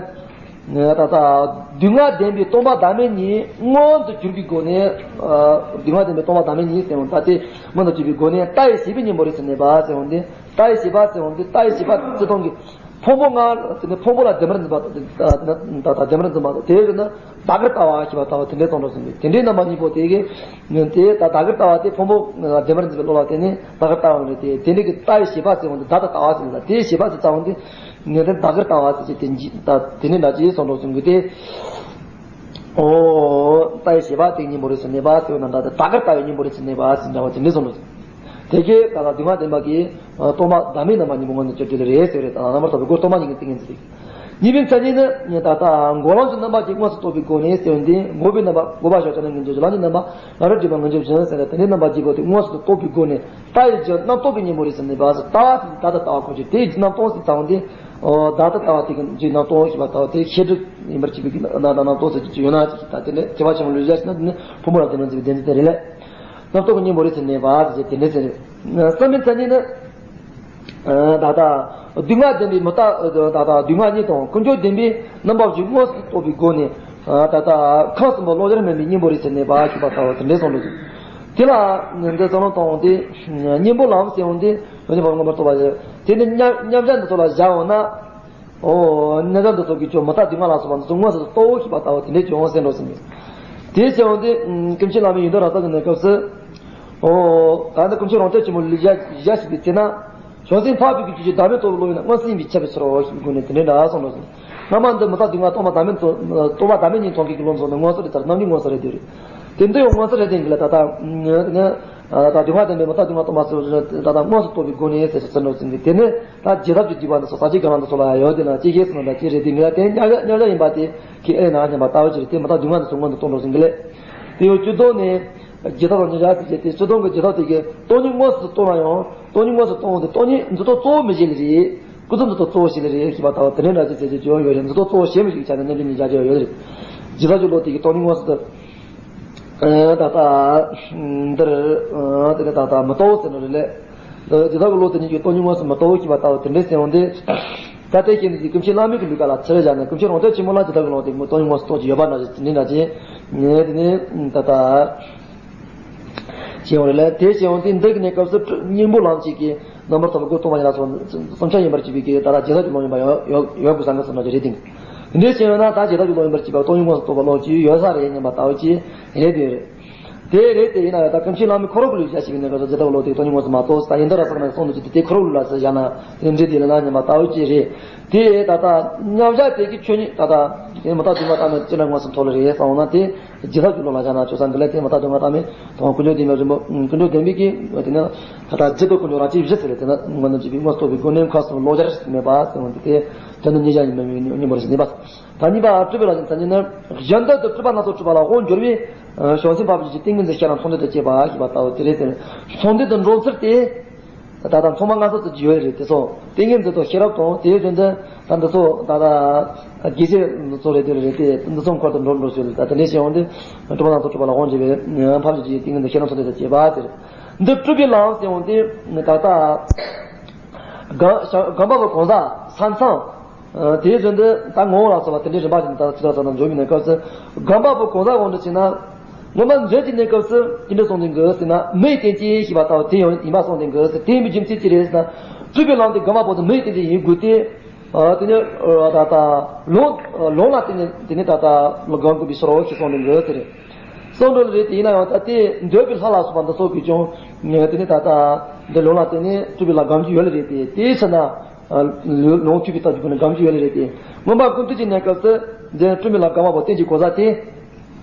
ད་ལྟ་སྡུག་བསྔལ་བདེན་པའི་སྟོང་པ་བདག་མེད་གཉིས་མངོན་དུ་གྱུར་པའི་སྒོ་ནས། སྡུག་བསྔལ་བདེན་པའི་སྟོང་པ་བདག་མེད་གཉིས་ཟེར་འོང་ད་དེ་མངོན་དུ་གྱུར་པའི་སྒོ་ནས་ལྟ་བའི་བྱེད་པའི་གཉེན་པོ་རེད་ཟེར་ནས་པ་ཟེར་འོང་དེ། ལྟ་བའི་བྱེད་པ་ཟེར་འོང་དེ་ལྟ་བའི་བྱེད་པ་བརྩི་སྟངས་ཀྱི་ཕུང་པོ་ལྔ་དེ་ནི་ཕུང་པོ་ལ་བདེན་པར་འཛིན་པ་དང་ད་ལྟ་བདེན་པར་འཛིན་པ་དང་དེ་ཡོད་ན། ད་གར་ལྟ་བ་ཞེས་པ་ལྟ་བུ་དེ་འདྲའི་གསུངས་འགྲོ་ཟིན་པས། དེ་འདྲའི་རྣམ་པ་གཉིས་པོ་དེ་གི་དེ་ད་ད་གར་ལྟ་བ་དེ་ཕུང་པོ་བདེན་པར་འཛིན་པའི་བློ་ལ་བརྟེན་ནས་ད་གར་ལྟ་བ་རེད་དེ། དེ་འདྲའི་གི་ལྟ་བའི་བྱེད་པ་ཟེར་བ་འདི་ད་ད་ལྟ་བ་ཟེར་ལ་དེའི་བྱེད་པ་ཟེར་ཙམ་དེ་ངེས་དོན་ད་གར་ལྟ་བ་ཟེར་གྱི་དེ་འཇི་ད་དེ་ནི་འདྲ་ཅེས་གསུངས་འགྲོ་ཟིན་གི་དེ། ཨོ་ལྟ་བའི་བྱེད་པ་དེ་གཉེན་པོ་རེད་ཟེར་ནས་པ་ཟེར་བ་ན་འདྲ་དེ་ད་གར་ལྟ་བའི་གཉེན་པོ་རེད་ཟེར་ནས་པ་ཟེར་འདྲ་བ་དེ་འདྲའི་གསུངས་འགྲོ་ཟིན། དེ་གས་ད་ལྟ་སྡུག་བསྔལ་བདེན་པ་གི་སྟོང་པ་བདག་མེད་རྣམ་པ་གཉིས་པོ་མངོན་དུ་གྱུར་ཏེ་ལ་རེད་ཟེར་རེད། ད་རྣམ་པར་དག་པའི་སྒོ་སྟོང་པ་ཉིད་ཀྱི་ཏིང་ངེ་འཛིན་ཏིང་། གཉིས་པའི་མཚན་ཉིད་ནི་ད་ལྟ་འགོག་ལམ་གྱི་རྣམ་པ་གཅིག་དངོས་སུ་རྟོགས་པའི་སྒོ་ནས་ཟེར་བ་འདི་འགོག་པའི་རྣམ་པ་འགོག་པ་ཞོག་ཅེ་ན་ངེས་འབྱུང་ལམ་གྱི་རྣམ་པ་ལམ་རིམ་སྒྲིབ་པ་ངེས་འབྱུང་བྱང་ཟེར་ཏེ་དེ་འདྲའི་རྣམ་པ་གཅིག་པོ་དེ་དངོས་སུ་རྟོགས་པའི་སྒོ་ནས་ལྟ་བའི་རྒྱུ་རྣམ་རྟོག་གི་གཉེན་པོ་རེད་ཟེར་ནས་པ་ཟེར། ལྟ་བ་ཟེར་ད་ལྟ་ལྟ་བ་ཁོ་ཅིག་དེའི་རྒྱུ་རྣམ་རྟོག་ཟེར་ཙམ་དེ་ད་ལྟ་ལྟ་བ་དེ་གི་རྒྱུ་རྣམ་རྟོག་ཞེས་པ་ལྟ་བ་དེ་ཤེས་སྒྲིབ་ཡིན་པར་བྱེད་པའི་རྣམ་རྣམ་རྟོག་ཟེར་གྱི་ཡོད་ན་ཅིག་ད་དེ་ནས་དེ་བ་ཆེན་པོ་ལུས་བཞག་ཕྱིན་ན་དེ་ནི་ཕུང་པོ་ལ་དེ་རྣམས་ཀྱི་བདེན་འཛིན་དེ་རེད་ལས། རྣམ་རྟོག་གི་གཉེན་པོ་རེད་ཟེར་ནས་པ་ཟེར་དེ་འདྲ་ཟེར། བསམ་པའི་མཚན་ཉིད་ནི། ད་ལྟ་སྡུག་བསྔལ་བདེན་པའི་མི་རྟག་ད་ལྟ་སྡུག་བསྔལ་གཉིས་དང་ཀུན་འབྱུང་བདེན་པའི་རྣམ་པ་བཞི་དངོས་སུ་རྟོགས་པའི་སྒོ་ནས། ད་ལྟ་ཁམས་གསུམ་པོ་བློ་སྦྱོར་མིན་པའི་གཉེན་པོ་རེད་ཟེར་ནས་པ་ཞུས་པ་ལྟ་བུ་དེ་འདྲའི་གསུངས་འདུག་དེ་ལ་འདི་ཚོ་ལ་གཏོང་སྟེ་གཉེན་པོ་ལམ་ཟེར་འོང་དེ་ཡོན་ཏན་པ་མངོན་པར་རྟོགས་པ་རེད། དེ་ནི་མཉམ་མཉམ་གཞག་འདི་ཚོ་ལ་བཞག་འོང་ན། ཨོ། གནས་སྐབས་འདི་ཚོ་གི་ཆོས་མི་རྟག་སྡུག་བསྔལ་ལ་སོགས་པ་འདི་ཚོ་དངོས་སུ་རྟོགས་ཤེས་པ་ལྟ་བུ་དེ་འདྲའི་བྱུང་ཟེར་འགྲོ་ཟིན་མོད། དེ་བྱས་འོང་དུས་ཀུན་མཁྱེན་བླ་མའི་ཡོན་ཏན་རབ་གསལ་གྱི་གནས་སྐབས་སུ། ཨོ། ད་ནི་ཀུན་མཁྱེན་རང་སྟོབས་ཆེན་པོ་ལས་བཞག་བཞག་ཞིག་པའི་ཚེ་ན། བྱང་སེམས་འཕགས་པའི་གི་རྒྱུད་ཀྱི་བདག་མེད་རྟོགས་པའི་བློ་ཡིན་ན་མངོན་སུམ་ཡིན་པས་ཁྱབ་པའི་ཕྱིར་རོ་ཞེས་པའི་སྒོ་ནས་དེ་འདྲའི་འདྲ་གསུངས་འགྲོ་ཟིན། སྔ་མ་འདི་མི་རྟག་སྡུག་བསྔལ་སྟོང་པ་བདག་མེད་རྟོགས་སྟོང་པ་བདག་མེད་གཉིས་མཐོང་གི་གི་བློ་འཛོམས་ནི་མངོན་གསལ་རེད་ལྟར་རྣམ་འགྱུར་མངོན་གསལ་རེད་འདོད་རེད། དེ་འདི་ཡང་མངོན་གསལ་རེད་དེ་འདི་ལ་ད་ལྟ་ནི། ད་སྡུག་བསྔལ་བདེན་པའི་མི་རྟག་སྡུག་བསྔལ་སྟོང་པ་སོགས་ད་ལྟ་དངོས་སུ་རྟོགས་པའི་སྒོ་ནས་ཟེར་ཟེར་འགྲོ་ཟིན་གི་དེ་ནི་ད་རྗེས་ཐོབ་ཀྱི་སྡིག་པ་འདི་ཚོ་ཟག་བཅས་དགེ་བ་འདི་ཚོ་ལ་ཡང་ཡོད་དེ་ན་ཅི་ཞིག་ཟེར་ན་ད་ཅི་རེད་དེ་འདི་ལ་དེ་མཉམ་བཞག་མཉམ་བཞག་ཡིན་པ་དེ་ཁྱེད་ཨེ་ན་སྙམ་པ་ལྟ་བུ་ཅི་རེད་དེ་མི་རྟག་སྡུག་བསྔལ་འདི་ཚོ་མངོན་དུ་རྟོགས་འགྲོ་ཟིན་གི་ལས། དེ་ཡང་སྤྱིར་བཏང་ནས་རྗེས་ཐོབ་དང་མཉམ་བཞག་ཟེར་བྱས་ཏེ་སྤྱིར་བཏང་གི་རྗེས་ཐོབ་དེ་གི་སྟོང་ཉིད་དངོས་སུ་རྟོགས་ན་ཡང་སྟོང་ཉིད་དངོས་སུ་རྟོགས་འོང་དུས་སྟོང་ཉིད་འཛིན་རྟོག་གཙོ་བོ་མི་བྱེད་ལེ་རེད། ཀུན་རྫོབ་འཛིན་རྟོག་གཙོ་བོ་བྱེད་ལེ་རེད་ཞེས་པ་ལྟ་བུ་དེ་འདྲའི་འདྲ་ཅིག་ཟེར་གྱི་ཡོད་རེད། འཛིན་རྟོག་གཙོ་བོ་བྱེད་མི་ཞིག་ཆ་ནས་གནས་འདི་ཉིད་བྱ་གྱི་ཡོད་རེད། རྗེས་ཐོབ་ཀྱི་བློ་དེ་གི་སྟོང་ཉིད་དངོས་སུ་དུ། ད་ལྟ་འདིར་དེ་ནས་ད་ལྟ་མི་རྟོག་ཟེར་ནི་རེད་ལས། རྗེས་ཐོབ་ཀྱི་བློ་དེ་ཉིད་ཀྱི་སྟོང་ཉིད་དངོས་སུ་མི་རྟོག་ཞེས་པ་ལྟ་བུ་དེ་འདྲའི་ཟེར་འོང་དུས། ད་ལྟའི་སྐྱེ་གནས་ཀྱི་ཀུན་མཁྱེན་བླ་མའི་གི་ལུས་ཀ་ལ་ཚུར་བཞག་ནས་ཀུན་མཁྱེན་རང་སྟོབས་ཆེན་པོ་ལ་རྗེས་ཐོབ་ཀྱི་བློ་དེ་སྟོང་ཉིད་དངོས་སུ་རྟོགས་ཀྱི་ཡོད་པ་འདྲ་ཞིག་འདི་འདྲ་ཅིག་ངས་དེ་ནས་ད་ལྟ། ཞེས་པ་རེད་ལ། དེ་ཞེས་པ་དེ་འདི་གི་གནས་སྐབས་སུ་གཉེན་པོ་ལམ་གཅིག་གི་རྣམ་པར་ཐར་པའི་སྒོ་སྟོང་པ་ཉིད་ལ་སོགས་བསམ་འཆར་ཡིན་པར་བྱེད་པའི་གི་ད་ལྟ་རྗེས་ཐོབ་ཀྱི་ལམ་ཡིན་པ་ཡོད་ཡོད་ཡོད་དགོས་ས་འགའ་སོགས་ན་ཅི་རེད་དེ། འདི་ཞེས་པ་ན་ད་རྗེས་ཐོབ་ཀྱི་ལམ་ཡིན་པར་བྱེད་པ་སྟོང་ཉིད་དངོས་སུ་རྟོགས་པ་ལོག་ཅིག་ཡོད་ས་རེད་སྙམ་པ་ལྟ་བུ་ཅིག་རེད་དེ་རེད། དེ་རེད་དེ་ཡིན་ན་ཡང་ད་ཀུན་མཁྱེན་བླ་མའི་ཁོ་རང་གི་ལུས་བཞག་ཞིག་གི་གནས་སྐབས་སུ་རྗེས་ཐོབ་ཀྱི་ལམ་དེ་སྟོང་ཉིད་དངོས་སུ་མ་རྟོགས་ད་ཡིན་ད་ར་ས་ན་སོང་ནས་ཅི་དེ་ཁོ་རང་གི་ལུས་ལ་ཟེར་བཞག་ན་དེ་འདྲེ་དེ་ལ་ན་སྙམ་པ་ལྟ་བུ་ཅིག་རེད། དེ་ད་ལྟ་མཉམ་བཞག་དེ་གི་ཆོས་ཉིད་ད་ལྟ་དེ་མི་རྟག་སྡུག་བསྔལ་བཏང་ནས་ཅི་འདྲ་དངོས་སུ་མཐོང་ལེ་རེད་གསུངས་ན་དེ། རྗེས་ཐོབ་ཀྱི་ལམ་ལ་བཞག་ན་ཆོས་སངས་རྒྱས་ལས་དེ་མི་རྟག་སྡུག་བསྔལ་བཏང་མེད་དང་ཀུན་འབྱུང་བདེན་པའི་རིན་པོ་ཀུན་འབྱུང་བདེན་པའི་གི་དེ་ནི་ད་ལྟ་རྗེས་ཐོབ་ཀུན་འབྱུང་རང་གཅེས་བཞི་ཟེར་ཏེ་དེ་ནི་མངོན་དུ་བྱེད་པའི་དངོས་སུ་རྟོགས་པའི་སྒོ་ནས་ཁམས་གསུམ་བློ་སྦྱར་མེད་པ་ཟེར་བ་འདི་དེ་དོན་དུ་ཉེ་བར་ཡིན་མིན་གཉིས་པོ་རེད་ཟེར་ནས་པ། ད་གཉིས་པ་སྤྲུལ་པའི་ལམ་གྱི་མཚན་ཉིད་ནི། གཞན་དོན་དུ་སྤྲུལ་པ་སྣ་ཚོགས་སྤྲུལ་པ་ལ་དབང་བསྒྱུར་བས། བྱང་སེམས་འཕགས་པའི་རྒྱུད་ཀྱི་ཏིང་ངེ་འཛིན་ཤེས་རབ་ཚོགས་འདུས་དང་བཅས་པ་ཞེས་པ་ལྟ་བུ་དེ་རེད་ཟེར། ཚོགས་འདུས་དུ་འགྲོ་ཚུལ་ཏེ། ད་ལྟ་ཚོགས་མ་ལྔ་ཚོགས་ཚུལ་གྱི་ཡོད་རེད་དེ་ཚོ། ཏིང་ངེ་འཛིན་དང་ཤེས་རབ་དང་དེའི་དོན་དུ་ད་འདི་ཚོ་ད་ལྟ་དགེ་བཤེས་ཚོ་རེད་དེ་རེད་དེ་འདི་ཚོ་འཁོར་དུ་འགྲོ་འགྲོ་ཞུ་ལ་ད་དེ་འདྲའི་ཞེས་འོང་དུས་སྤྲུལ་པ་སྣ་ཚོགས་སྤྲུལ་པ་ལ་དབང་བསྒྱུར་བས་འཕགས་པའི་རྒྱུད་ཀྱི་ཏིང་ངེ་འཛིན་ཤེས་རབ་ཚོགས་འདུས་དང་བཅས་པ་ཟེར། འདི་སྤྲུལ་པའི་ལམ་ཟེར་འོང་དུས་ད་ལྟ་སྒོམ་སྒོམ་པ་པོ་གང་ཟག་ས་མཚམས། དེའི་ཚུལ་འདི་ད་ངོ་བོ་ལ་སོགས་པ་དེ་འདྲའི་རིམ་པ་བཞིན་དུ་ད་ལྟ་ཚིག་ཐོག་ཙམ་དུ་འཇོག་པའི་གནས་སྐབས་སུ། སྒོམ་པ་པོ་གང་ཟག་དབང་དུ་བྱས་ན། སྔོན་མ་འཛིན་གྱི་གནས་སྐབས་སུ་ཅི་འདྲ་གསུངས་ཏེ་འགོད་ཟེར་ན་མིག་བསྟན་ཅིང་ཞེས་པ་ལྟ་བུ་དེ་ཡང་ཡིན་པ་གསུངས་ཏེ་འགོད་ཟེར། དེ་ཡིན་པའི་རྒྱུ་མཚན་ཅི་རེད་ཟེར་ན། སྤྲུལ་པའི་ལམ་དེ་སྒོམ་པ་པོ་དེ་མིག་བསྟན་ཅིང་ཡིན་དགོས་ཏེ། དེ་ནི་ད་ལྟ་ལུང་ལུང་ལ་བརྟེན་ནས་དེ་ནི་ད་ལྟ་སྒོམ་དགོས་པའི་ཕྱིར་རོ་ཞེས་གསུངས་ཏེ་འགོད་ཟེར། གསུངས་འགྲོ་ལེ་རེད་དེ། ཡིན་ན་ཡང་ད་དེ་འདོད་པའི་ལྷ་ལ་སོགས་པ་འདི་ཚོ་གིས་ཀྱང་དེ་ནི་ད་ལྟ་འདི་ལུང་ལ་བརྟེན་ནས་སྤྲུལ་པའི་ལྷ་སྒོམ་རྒྱུ་ཡོད་ལེ་རེད་དེ། དེའི་ཕྱིར་ན་ལུང་ཐུབ་པའི་རྟགས་ཀྱི་སྒོ་ནས་སྒོམ་རྒྱུ་ཡོད་ལེ་རེད་དེ། མངོན་པ་ཀུན་བཏུས་ཀྱི་གནས་སྐབས་སུ་འདི་སྤྲུལ་པའི་ལྷ་སྒོམ་པ་པོ་རྟེན་གྱི་གོ་ས་དེ།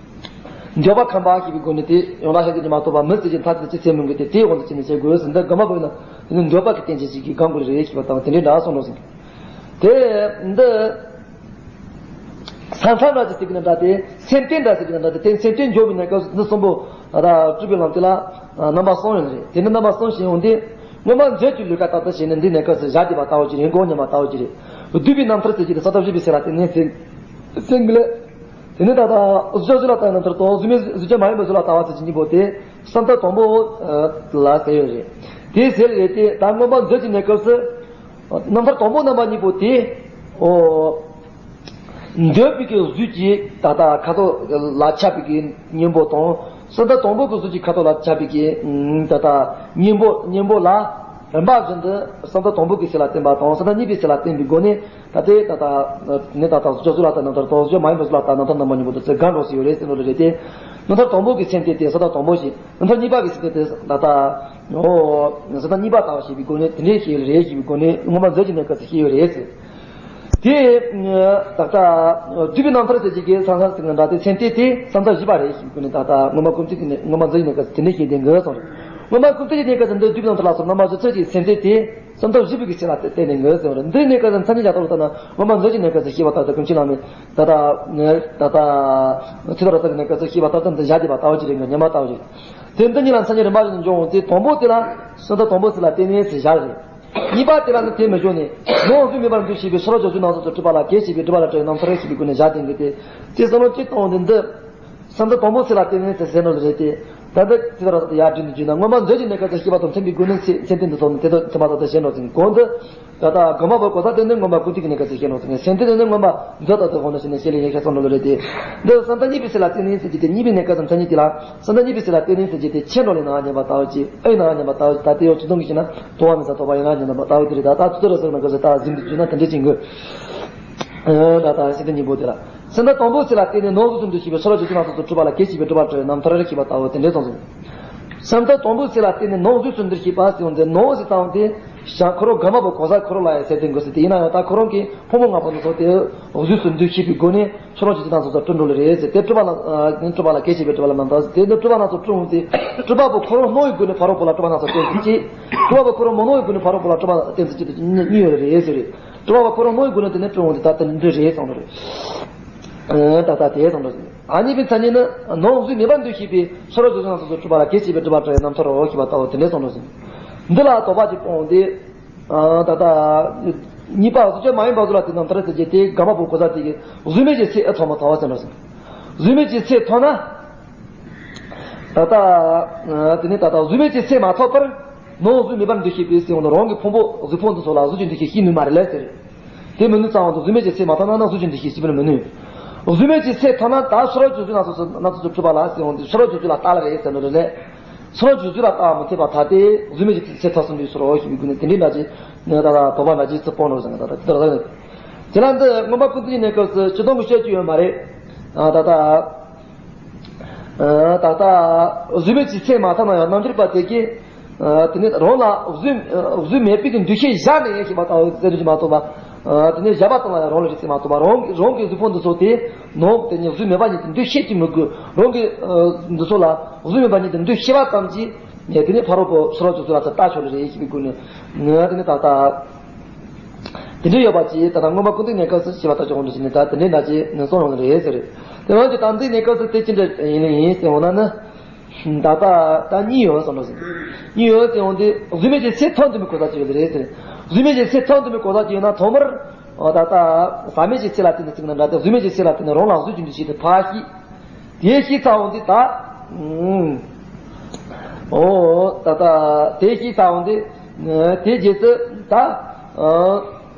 འདོད་པ་ཁམས་པ་ཞེས་པའི་སྒོ་ནས་དེ་ཡང་དག་ཤེས་བྱ་ཉིད་མ་རྟོགས་པ་མི་ཚེ་གཅིག་མཐའ་ཚེ་གཅིག་ཟེར་མི་དགོས་ཏེ། དེའི་དབང་དུ་བྱས་ནས་བྱེད་དགོས་ཟེར། འདི་སྒོམ་པ་པོ་ཡིན་ན་དེ་ནི་འདོད་པ་གི་རྟེན་ཅན་ཞིག་གིས་སྒོམ་དགོས་རེད་ཞེས་པ་དང་དེ་འདྲའི་འདྲ་གསུངས་འགྲོ་ཟིན། དེ་འདི་ས་མཚམས་འདྲ་ཅིག་ཟེར་གྱི་ན་འདྲ་སྟེ། སེམས་རྟེན་འདྲ་ཟེར་གྱི་ན་འདྲ་སྟེ། དེ་སེམས་རྟེན་འཇོག་པའི་གནས་སྐབས་སུ་འདི་གསུམ་པོ་ད་སྤྲུལ་པའི་ལམ་དེ་ལ་རྣམ་པ་གསུམ་ཡོད་རེད། དེ་ནི་རྣམ་པ་གསུམ་ཞིག་ཡོང་སྟེ། སྔོན་མ་མཛོད་ཀྱི་ལུས་ཀ་ཏག་ཏག་བྱས་ནས་འདི་གནས་སྐབས་སུ་བཞག་བསྡད་པ་ལྟ་བུ་ཅིག་རེད། མགོ་ཉམས་པ་ལྟ་བུ་ཅིག་རེད། བསྡུས་པའི་རྣམ་ཐར་ཟེར་གྱི་དེ་ས་ཐོབ་བཞི་པའི་ཚེ་ལ་བརྟེན་ནས་ཟེར་ཟེར་གྱི་ལས། དེ་ནས་ད་ལྟ་གཟུགས་ཅན་གཟུགས་ལ་ལྟ་བའི་རྣམ་ཐར་དང་། གཟུགས་མེད་གཟུགས་ཅན་མ་ཡིན་པའི་གཟུགས་ལ་ལྟ་བ་ཟེར་གྱི་གཉིས་པོ་དེ་ས་མཚམས་དང་པོ་ལ་ཟེར་ཡོད་རེད། དེ་ཟེར་རེད་དེ། ད་སྔོན་མ་མཛོད་ཀྱི་གནས་སྐབས་སུ་རྣམ་ཐར་དང་པོ་རྣམ་པ་གཉིས་པོ་དེ། འོ། འདོད་པའི་གི་གཟུགས་ཀྱི་ད་ལྟ་ཁ་དོག་ལ་ཆགས་པའི་གི་གཉེན་པོ་དང་། ས་མཚམས་དང་པོ་གི་གཟུགས་ཀྱི་ཁ་དོག་ལ་ཆགས་པའི་གི་ད་ལྟ་གཉེན་པོ་གཉེན་པོ་ལ་རིམ་པ་བཞིན་དུ་ས་མཚམས་དང་པོ་གི་ཚེ་ལ་བརྟེན་པ་དང་ས་མཚམས་གཉིས་པའི་ཚེ་ལ་བརྟེན་པའི་སྒོ་ནས། ད་ལྟའི་ད་ལྟ་ནི་ད་ལྟ་གཟུགས་ཅན་གཟུགས་ལ་ལྟ་རྣམ་ཐར་དང་། གཟུགས་ཅན་མ་ཡིན་པའི་གཟུགས་ལ་ལྟ་རྣམ་ཐར་རྣམ་པ་གཉིས་པོ་དེ་ཚེ་གང་འགྲོ་སྲིད་ཡོད་རེད་ཟེར་ནོ་རེད་དེ། རྣམ་ཐར་དང་པོ་གི་སེམས་རྟེན་དེ་ས་མཚམས་དང་པོ་ཞིག་རྣམ་ཐར་གཉིས་པ་གི་སེམས་རྟེན་དེ་ད་ལྟ་ཨོ་ས་མཚམས་གཉིས་པ་ལྟ་བ་ཞེས་པའི་སྒོ་ནས་དེ་འདྲའི་ཤེས་ཡོད་རེད་ཞེས་པའི་སྒོ་ནས་སྔོན་མ་མཛོད་ཀྱི་གནས་སྐབས་སུ་ཤེས་ཡོད་རེད་ཟེར། དེ་ད་ལྟ་བསྡུས་པའི་རྣམ་ཐར་ཟེར་གྱི་གི་ས་མཚམས་ཟེར་གྱི་འདྲ་སྟེ། སེམས་རྟེན་དེ་ས་མཚམས་བཞི་པ་རེད་ཞེས་པའི་སྒོ་ནས་ད་ལྟ་སྔོན་མ་ཀུན་བཏུས་ཀྱི་གནས་སྔོན་མ་མཛོད་ཀྱི་གནས་སྐབས་སུ་དེ་འདྲའི་ཤེས་ལྡན་དགོས་སོང་རེད། སྔོན་མ་ཀུན་བཏུས་ཀྱི་གནས་སྐབས་སུ་འདི་བསྡུས་པའི་རྣམ་ཐར་ལ་སོགས་རྣམ་པ་བཞི་ཚོད་ཀྱི་སེམས་རྟེན་དེ། ས་མཚམས་བཞི་པོ་གི་ཚེ་ལ་བརྟེན་ནས་ངོས་ཟིན་པ་རེད། འདིའི་གནས་སྐབས་སུ་མཚན་ཉིད་ཀྱང་ལྟ་བུ་ལྟར་ན་སྔོན་མ་མཛོད་ཀྱི་གནས་སྐབས་སུ་ཤེས་པ་ལྟར་དུ་ཀུན་མཁྱེན་བླ་མས་ད་ལྟ་ད་ལྟ་ཚེ་ཐར་ལྟ་བུའི་གནས་སྐབས་སུ་ཤེས་པ་ལྟར་དུ་འདི་བཞག་བསྡད་པ་ལྟ་བུ་ཅིག་རེད། ངས་སྙན་མ་ལྟ་བུ་ཅིག་རེད། དེ་འདི་གཉིས་ལ་མཚན་ཉིད་རིམ་པ་བཞིན་འབྱུང་འོང་སྟེ། དང་པོ་དེ་ལ་ས་མཚམས་དང་པོའི་ཚེ་ལ་བརྟེན་ནས་ཟེར་བཞག་རེད། གཉིས་པ་དེ་ལ་ནི་དེ་མི་འཇོག་ནས། ནང་གཟུགས་མེད་པར་འདུ་ཤེས་པའི་ཕྱི་རོལ་གྱི་གཟུགས་སྣ་ཚོགས་སུ་སྤྲུལ་པ་ལ་གེགས་བྱེད་པའི་སྒྲིབ་པ་ལ་སྤྲོས་ནས་རྣམ་ཐར་ཞེས་པའི་སྒོ་ནས་བཞག་བསྡད་འདུག་སྟེ། དེ་བསམ་བློ་གཅིག་བཏང་སྟེ་འདི། ས་མཚམས་དང་པོའི་ཚེ་ལ་བརྟེན་ནས་ཟེར་ཟེར་ནོ་རེད་དེ། ད་ལྟ་ཚེ་ཐར་ལྟ་བུ་ཡར་བསྒྲིལ་ནས་བརྗོད་ན། སྔོན་མ་མཛོད་ཀྱི་གནས་སྐབས་སུ་ཤེས་པ་དང་མཚན་པའི་སྒོ་ནས་ཚེ་མཚན་རྟེན་འདི་ཚོ་ནི་དེ་དག་ཚད་མ་ཐག་ཏུ་བཞེད་འགྲོ་ཟིན། གོང་དུ་ད་ལྟ་སྒོམ་པ་པོའི་གོ་ས་དེ་ནི་སྔོན་མ་ཀུན་བཏུས་ཀྱི་གནས་སྐབས་སུ་བཤད་འགྲོ་ཟིན། སེམས་རྟེན་དེ་ནི་སྔོན་མ་མཛོད་ལྟ་བུའི་དབང་དུ་བྱས་ནས་བཤད་ལེ་ཡེ་ཤེས་སོགས་འགྲོ་ལོ་རེད་དེ། འདི་ས་མཚམས་གཉིས་པའི་ཚེ་ལ་བརྟེན་ནས་ཟེར་གྱི་དེ། གཉིས་པའི་གནས་སྐབས་སུ་མཚན་ཉིད་དེ་ལ། ས་མཚམས་གཉིས་པའི་ཚེ་ལ་བརྟེན་ནས་ཟེར་གྱི་དེ་ཆད་འགྲོ་ལེ་ནའང་ཉན་པ་ལྟ་བུ་ཅིག་ཨེ་ནའང་ཉན་པ་ལྟ་བུ་ཅིག་ད་ལྟའི་ཡོ་ཆུ་དུང་གི་ཤིང་ན་དུ་བ་མི་ཟ་དོགས་པ་ཡིན་ན་ཉན་པ་ལྟ་བུ་དེ་རེད། ད་ད་ཚུ་ཚོད་ར་སོགས་ན་ག་ཟེར་ད་གཟིམ་དུ་བརྗོད་ན་དེ་འདྲ་ཅིག་དགོས། ད་ལྟ་ཤེས་ལྡན་སྙིང་པོ་དེ་ལ། ས་མཚམས་དང་པོའི་ཚེ་ལ་བརྟེན་ནས་ནང་གཟུགས་སུ་འདུ་ཤེས་པའི་ཕྱི་རོལ་གྱི་གཟུགས་སྣ་ཚོགས་སུ་སྤྲུལ་པ་ལ་གེགས་བྱེད་པའི་སྒྲིབ་པ་སྤྲོས་རྣམ་ཐར་ཤེས་པ་ལྟ་བུ་དེ་འདྲའི་ཚོགས་སོ། ས་མཚམས་དང་པོའི་ཚེ་ལ་བརྟེན་ནས་ནང་གཟུགས་སུ་འདུ་ཤེས་པ་ཟེར་བ་འདི་ནང་ཟེར་ཙམ་དེ་བྱང་ཁོ་རང་སྒོམ་པ་པོ་གོ་ས་ཁོ་རང་ལ་ཡང་ཟེར་དེ་དགོས་ཟེར་དེ། ཡིན་ན་ཡང་ད་ཁོ་རང་གི་ཕོ་མོ་ལྔ་པོ་འདི་ཚོ་དེ་གཟུགས་སུ་འདུ་ཤེས་པའི་སྒོ་ནས་ཕྱི་རོལ་གྱི་གཟུགས་སྣ་ཚོགས་སུ་སྤྲུལ་འགྲོ་ལེ་རེད་ཟེར་དེ། སྤྲུལ་པ་ལ་ཨ་སྤྲུལ་པ་ལ་གེགས་བྱེད་པའི་སྒྲིབ་པ་ལ་མ་འདང་ཟེར་དེ། འདི་སྤྲུལ་པ་སྣ་ཚོགས་སྤྲུལ་འོང་ཚེ་སྤྲུལ་པ་པོ་ཁོ་རང་སྣང་བའི་སྒོ་ནས་ཕ་རོལ་པོ་ལ་སྤྲུལ་པ་སྣ་ཚོགས་སྟོན་ཟེར་གྱི། སྤྲུལ་པ་པོ་ཁོ་རང་སྣང་བའི་སྒོ་ནས་ཕ་རོལ་པོ་ལ་སྤྲུལ་པ་སྟོན་ཟེར་གྱི་དེ་གཉིས་ཡོད་རེད་ཟེར་རེད། སྤྲུལ་པ་པོ་ཁོ་རང་སྣང་བའི་སྒོ་ནས་དེ་ནས་སྤྲུལ་འོང་དེ་ད་དེ་འདྲ་རེད་གསུངས་རེད། ཨ་ད་ལྟ་དེ་གསུངས་རེད། ཨ་གཉིས་པའི་མཚན་ཉིད་ནི་ནང་གཟུགས་མེད་པར་འདུ་ཤེས་པའི་ཕྱི་རོལ་གྱི་གཟུགས་སྣ་ཚོགས་སུ་སྤྲུལ་པ་ལ་གེགས་བྱེད་པའི་སྒྲིབ་པ་སྤྲོས་རྣམ་ཐར་རོ་ཞེས་པ་ལྟ་བུ་དེ་འདྲ་གསུངས་རེད་ཟེར། འདི་ལ་དོགས་པ་ཅིག་སྤོང་སྟེ། ཨ་ད་ལྟ་གཉིས་པ་གཟུགས་ཅན་མ་ཡིན་པ་གཟུགས་ལ་ལྟོས་རྣམ་ཐར་ཟེར་གྱི་དེ་སྒོམ་པ་པོ་གོ་ས་དེ་གི་གཟུགས་མེད་ཀྱི་ཚེ་ཨེ་ཐོབ་མ་ཐོབ་ཟེར་འགྲོ་ཟིན། གཟུགས་མེད་ཀྱི་ཚེ་ཐོབ་ན། ད་ལྟ་དེ་ནས་ད་ལྟ་གཟུགས་མེད་ཀྱི་ཚེ་མ་ཐོབ་པར་ནང་གཟུགས་མེད་པར་འདུ་ཤེས་པའི་སེམས་དབང་དུ་རང་གི་ཕུང་པོ་གཟུགས་ཕུང་འདི་ཚོ་ལ་གཟུགས་ཀྱི་འདུ་ཤེས་སྐྱེ་ནུས་མ་རེད་ལ་ཟེར། དེ་མི་ནུས་ཙང་དུ་གཟུགས་མེད་ཀྱི་ཚེ་མ་ཐོབ་ན་ན་གཟུགས་ཀྱི་འདུ་ཤེས་སྐྱེ་བར་མི་ནུས། གཟུགས་མེད་ཀྱི་ཚེ་ཐོབ་ན་ད་ཕྱི་རོལ་གྱི་གཟུགས་སྣ་ཚོགས་སུ་སྣ་ཚོགས་སུ་སྤྲུལ་པ་ལ་སེམས་དབང་དུ་ཕྱི་རོལ་གྱི་གཟུགས་ལ་ལྟ་ལ་རེད་ཟེར་ནོ་རེད་ལས། ཕྱི་རོལ་གྱི་གཟུགས་ལ་ལྟ་བ་མི་འཐད་པར་ཐལ་ཏེ་གཟུགས་མེད་ཀྱི་ཚེ་ཐོབ་ཟིན་པའི་ཕྱིར་རོ་ཞེས་པའི་སྒོ་ནས་དེ་འདྲའི་འདྲ་ཅིག་ནི་ད་ལྟ་དོགས་པ་འདྲ་ཅིག་ཚུར་སྤོང་རོགས་ཟེར་ན་ད་ལྟ་དེ་ལྟར་ཟེར། དེ་ལ་འདི་སྔོན་མ་ཀུན་བཏུས་ཀྱི་གནས་སྐབས་སུ་སྤྱི་སྡོམ་གྱི་བཤད་རྒྱུ་ཡོད་མ་རེད། ཨ་ད་ལྟ་ཨ་ད་ལྟ་གཟུགས་མེད་ཀྱི་ཚེ་མ་ཐོབ་ན་ཡང་རྣལ་འབྱོར་པ་དེ་གིས་ཨ་དེ་ནི་རང་ལ་གཟུགས་གཟུགས་མེད་པའི་གི་འདུ་ཤེས་བཞག་ནས་ཡང་ཤེས་པ་ལྟ་བུ་ཟེར་རྒྱུ་མ་གཏོགས་པ། ཨ་དེ་ནི་བཞག་པ་ཙམ་ལ་ཡང་རང་ལ་རིག་ཚེ་མ་ཐོབ་པ། རང་རང་གི་གཟུགས་ཕུང་འདི་ཚོ་དེ་ནང་དེ་ནི་གཟུགས་མེད་པ་ཉིད་དུ་འདུ་ཤེས་ཀྱི་མི་དགོས། རང་གི་ཨ་འདི་ཚོ་ལ་གཟུགས་མེད་པ་ཉིད་དུ་འདུ་ཤེས་པ་ཙམ་གྱིས་ནས་དེ་ནི་ཕ་རོལ་པོ་ཕྱི་རོལ་གྱི་གཟུགས་ལ་ཚུར་ལྟ་ཆོག་ལེ་རེད་ཞེས་པའི་སྒོ་ནས་ངས་དེ་ནི་ད་ལྟ། དེ་འདྲ་ཡོད་པ་ཅིག་ད་ལྟ་སྔོན་མ་ཀུན་བཏུས་གནས་སྐབས་སུ་ཤེས་པ་ལྟར་གྱི་དབང་དུ་བྱས་ནས་ད་དེ་འདྲའི་ནང་ཅིག་ནས་གསུངས་ཡོང་གི་རེད་ཟེར། དེ་རང་གི་དམ་ཚིག་གནས་སྐབས་སུ་དེ་ཅི་འདྲ་ཡིན་ནི་ཡིན་ཟེར་འོང་ན་ནི། ད་ལྟ་ད་གཉིས་ཡོད་ཟེར་འགྲོ་ཟིན། གཉིས་ཡོད་ཟེར་འོང་དུས་གཟུགས་མེད་ཀྱི་ཚེ་ཐོབ་འདུན་པའི་གོ་ས་ཅིག་ཡོད་རེད་ཟེར། གཟུགས་མེད་ཀྱི་ཚེ་ཐོབ་འདུན་པའི་གོ་ས་ཅིག་ཡོད་ན་ཐོག་མར། ད་ལྟ་ཟག་མེད་ཀྱི་ཚེ་ལ་བརྟེན་ནས་བརྩིས་ན་འདྲ་སྟེ། གཟུགས་མེད་ཀྱི་ཚེ་ལ་བརྟེན་ནས་རང་ལ་གཟུགས་ཀྱི་འདུ་ཤེས་དེ་ཕར་ཞིག་དེ་ཤེས་ཚར་འོང་དུས་ད། ཨོ། ད་ལྟ་དེ་ཤེས་ཚར་འོང་དུས། དེའི་རྗེས་སུ་ད།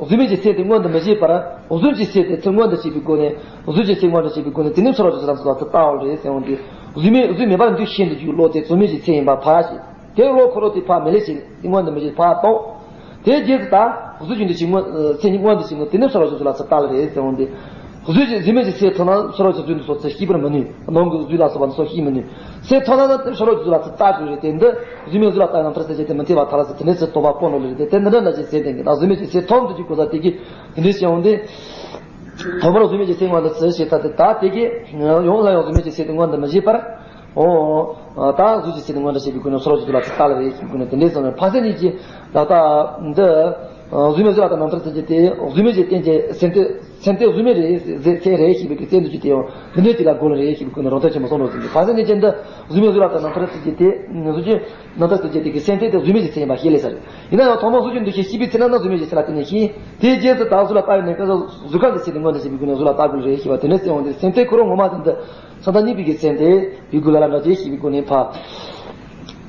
གཟུགས་མེད་ཀྱི་ཚེ་དེ་མངོན་དུ་མི་བྱེད་པར་གཟུགས་ཀྱི་ཚེ་དེ་ཚུར་མངོན་དུ་བྱེད་པའི་སྒོ་ནས། གཟུགས་ཀྱི་ཚེ་མངོན་དུ་བྱེད་པའི་སྒོ་ནས་དེ་ནི་ཕྱི་རོལ་གྱི་གཟུགས་སྣ་ཚོགས་ལ་ཚུར་ལྟ་བ་རེད་ཟེར་འོང་དུས། གཟུགས་མེད་གཟུགས་མེད་པར་འདུ་ཤེས་འདུ་རྒྱུ་བློ་དེ་གཟུགས་མེད་ཀྱི་ཚེ་ཡིན་པ་ཕར་ཞིག་དེ་བློ་ཁོ་རང་དེ་ཕར་མི་ལེན་ཞིང་དེ་མངོན་དུ་མི་བྱེད་ཕར་གཏོང་། དེའི་རྗེས་སུ་ད་གཟུགས་ཀྱི་འདུ་ཤེས་མངོན་ཚེ་ཉིད་མངོན་དུ་བྱེད་ནས་དེ་ནི་ཕྱི་རོལ་གྱི་གཟུགས་ལ་ཚུར་ལྟ་ལ་རེད་ཟེར་འོང་དུས། གཟུགས་ཀྱི་གཟུགས་མེད་ཀྱི་སེམས་ཐོབ་ན་ཕྱི་རོལ་གྱི་གཟུགས་འདི་ཚོ་ཚུར་ཤེས་པར་མི་ནུས། ནང་གི་གཟུགས་ལ་སོགས་པ་འདི་ཚོ་ཤེས་མི་ནུས། སེམས་ཐོབ་ན་ནི་ཕྱི་རོལ་གྱི་གཟུགས་ལ་ཚུར་ལྟ་དགོས་རེད་དེ། འདི་གཟུགས་མེད་གཟུགས་ལ་ལྟ་ཡང་ནམ་མཐར་ཐུག་ཅེས་དེ་མི་འཐད་པར་ཐལ་ཟེར། དེ་འདྲའི་ཚུལ་དོགས་པ་སྤོང་རོགས་ལེ་རེད་དེ། འདི་འདྲ་འདྲ་ཞིག་ཟེར་དེ་གི་ད་གཟུགས་མེད་ཀྱི་སེམས་ཐོབ་འདུག་ཅིག་གོ་ས་དེ་གི་དེ་འདྲའི་བྱུང་སྟེ། ཐོག་མར་གཟུགས་མེད་ཀྱི་སེམས་མངོན་དུ་ཚུལ་ཤེས་ཐལ་ཏེ། ད་དེ་གི་ཡང་ཡང་ལ་ཡང་གཟུགས་མེད་ཀྱི་སེམས་དེ་མངོན་དུ་མི་བྱེད་པར། ཨོ། ད་གཟུགས་ཀྱི་སེམས་དེ་མངོན་དུ་བྱེད་པའི་སྒོ་ནས་ཕྱི་རོལ་གྱི་གཟུགས་ལ་ཚུར་ལྟ་ལེ་རེད་ཞེས་པའི་སྒོ་ནས་དེ་འདྲའི་བྱུང་ནས། ཕ་སེ་གཉིས་ཀྱིས་ད་ལྟ་འདི་གཟུགས་མེད་གཟུགས་ལ་ལྟ་ནམ་མཐར་ཐུག་ཅེས་དེ། གཟུགས་མེད་ཀྱི་རྟེན་ཅིང་སེམས་རྟེན་སེམས་རྟེན་གཟུགས་མེད་རེད་ཟེར། སེམས་རེད་ཞེས་པའི་གི་སེམས་འདུ་བྱེད་དེ་ཡང་འདི་འདྲའི་ཅིག་ལ་རྒོལ་རེད་ཞེས་པའི་སྒོ་ནས་རང་དོན་ཆེན་པོ་གསུངས་འགྲོ་ཟིན་གྱི། ཕ་སེ་གཉིས་ཀྱིས་འདི་གཟུགས་མེད་གཟུགས་ལ་ལྟ་ནམ་མཐར་ཐུག་ཅེས་དེ། གཟུགས་ཀྱི་ནམ་མཐར་ཐུག་ཅེས་དེ་གི་སེམས་རྟེན་དེ་གཟུགས་མེད་ཀྱི་སེམས་ཡིན་པ་ཤེས་ལེ་ཟེར། ཡིན་ན་ཡང་ཐོག་མར་གཟུགས་ཀྱི་འདུ་ཤེས་ཤེས་པའི་ཚེ་ན་ན་གཟུགས་མེད་ཀྱི་སེམས་ལ་བརྟེན་ནས་ཤེས། དེའི་རྗེས་སུ་ད་གཟུགས་ལ་ལྟ་བའི་གནས་སྐབས་སུ་གཟུགས་ཁམས་ཀྱི་སེམས་དེ་མངོན་དུ་བྱེད་པའི་སྒོ་ནས་གཟུགས་ལ་ལྟ་དགོས་རེད་ཞེས་པ་དེ་འདྲ་གསལ་འོང་དུས། སེམས་རྟེན་ཁོ་རང་ངོ་མ་དེ་འདི་ས་མཐའ་གཉིས་པའི་གི་སེམས་དེ་ཡུལ་དགོས་ལ་ལ་འདྲ་ཅེས་ཞེས་པའི་སྒོ་ནས་ཕར་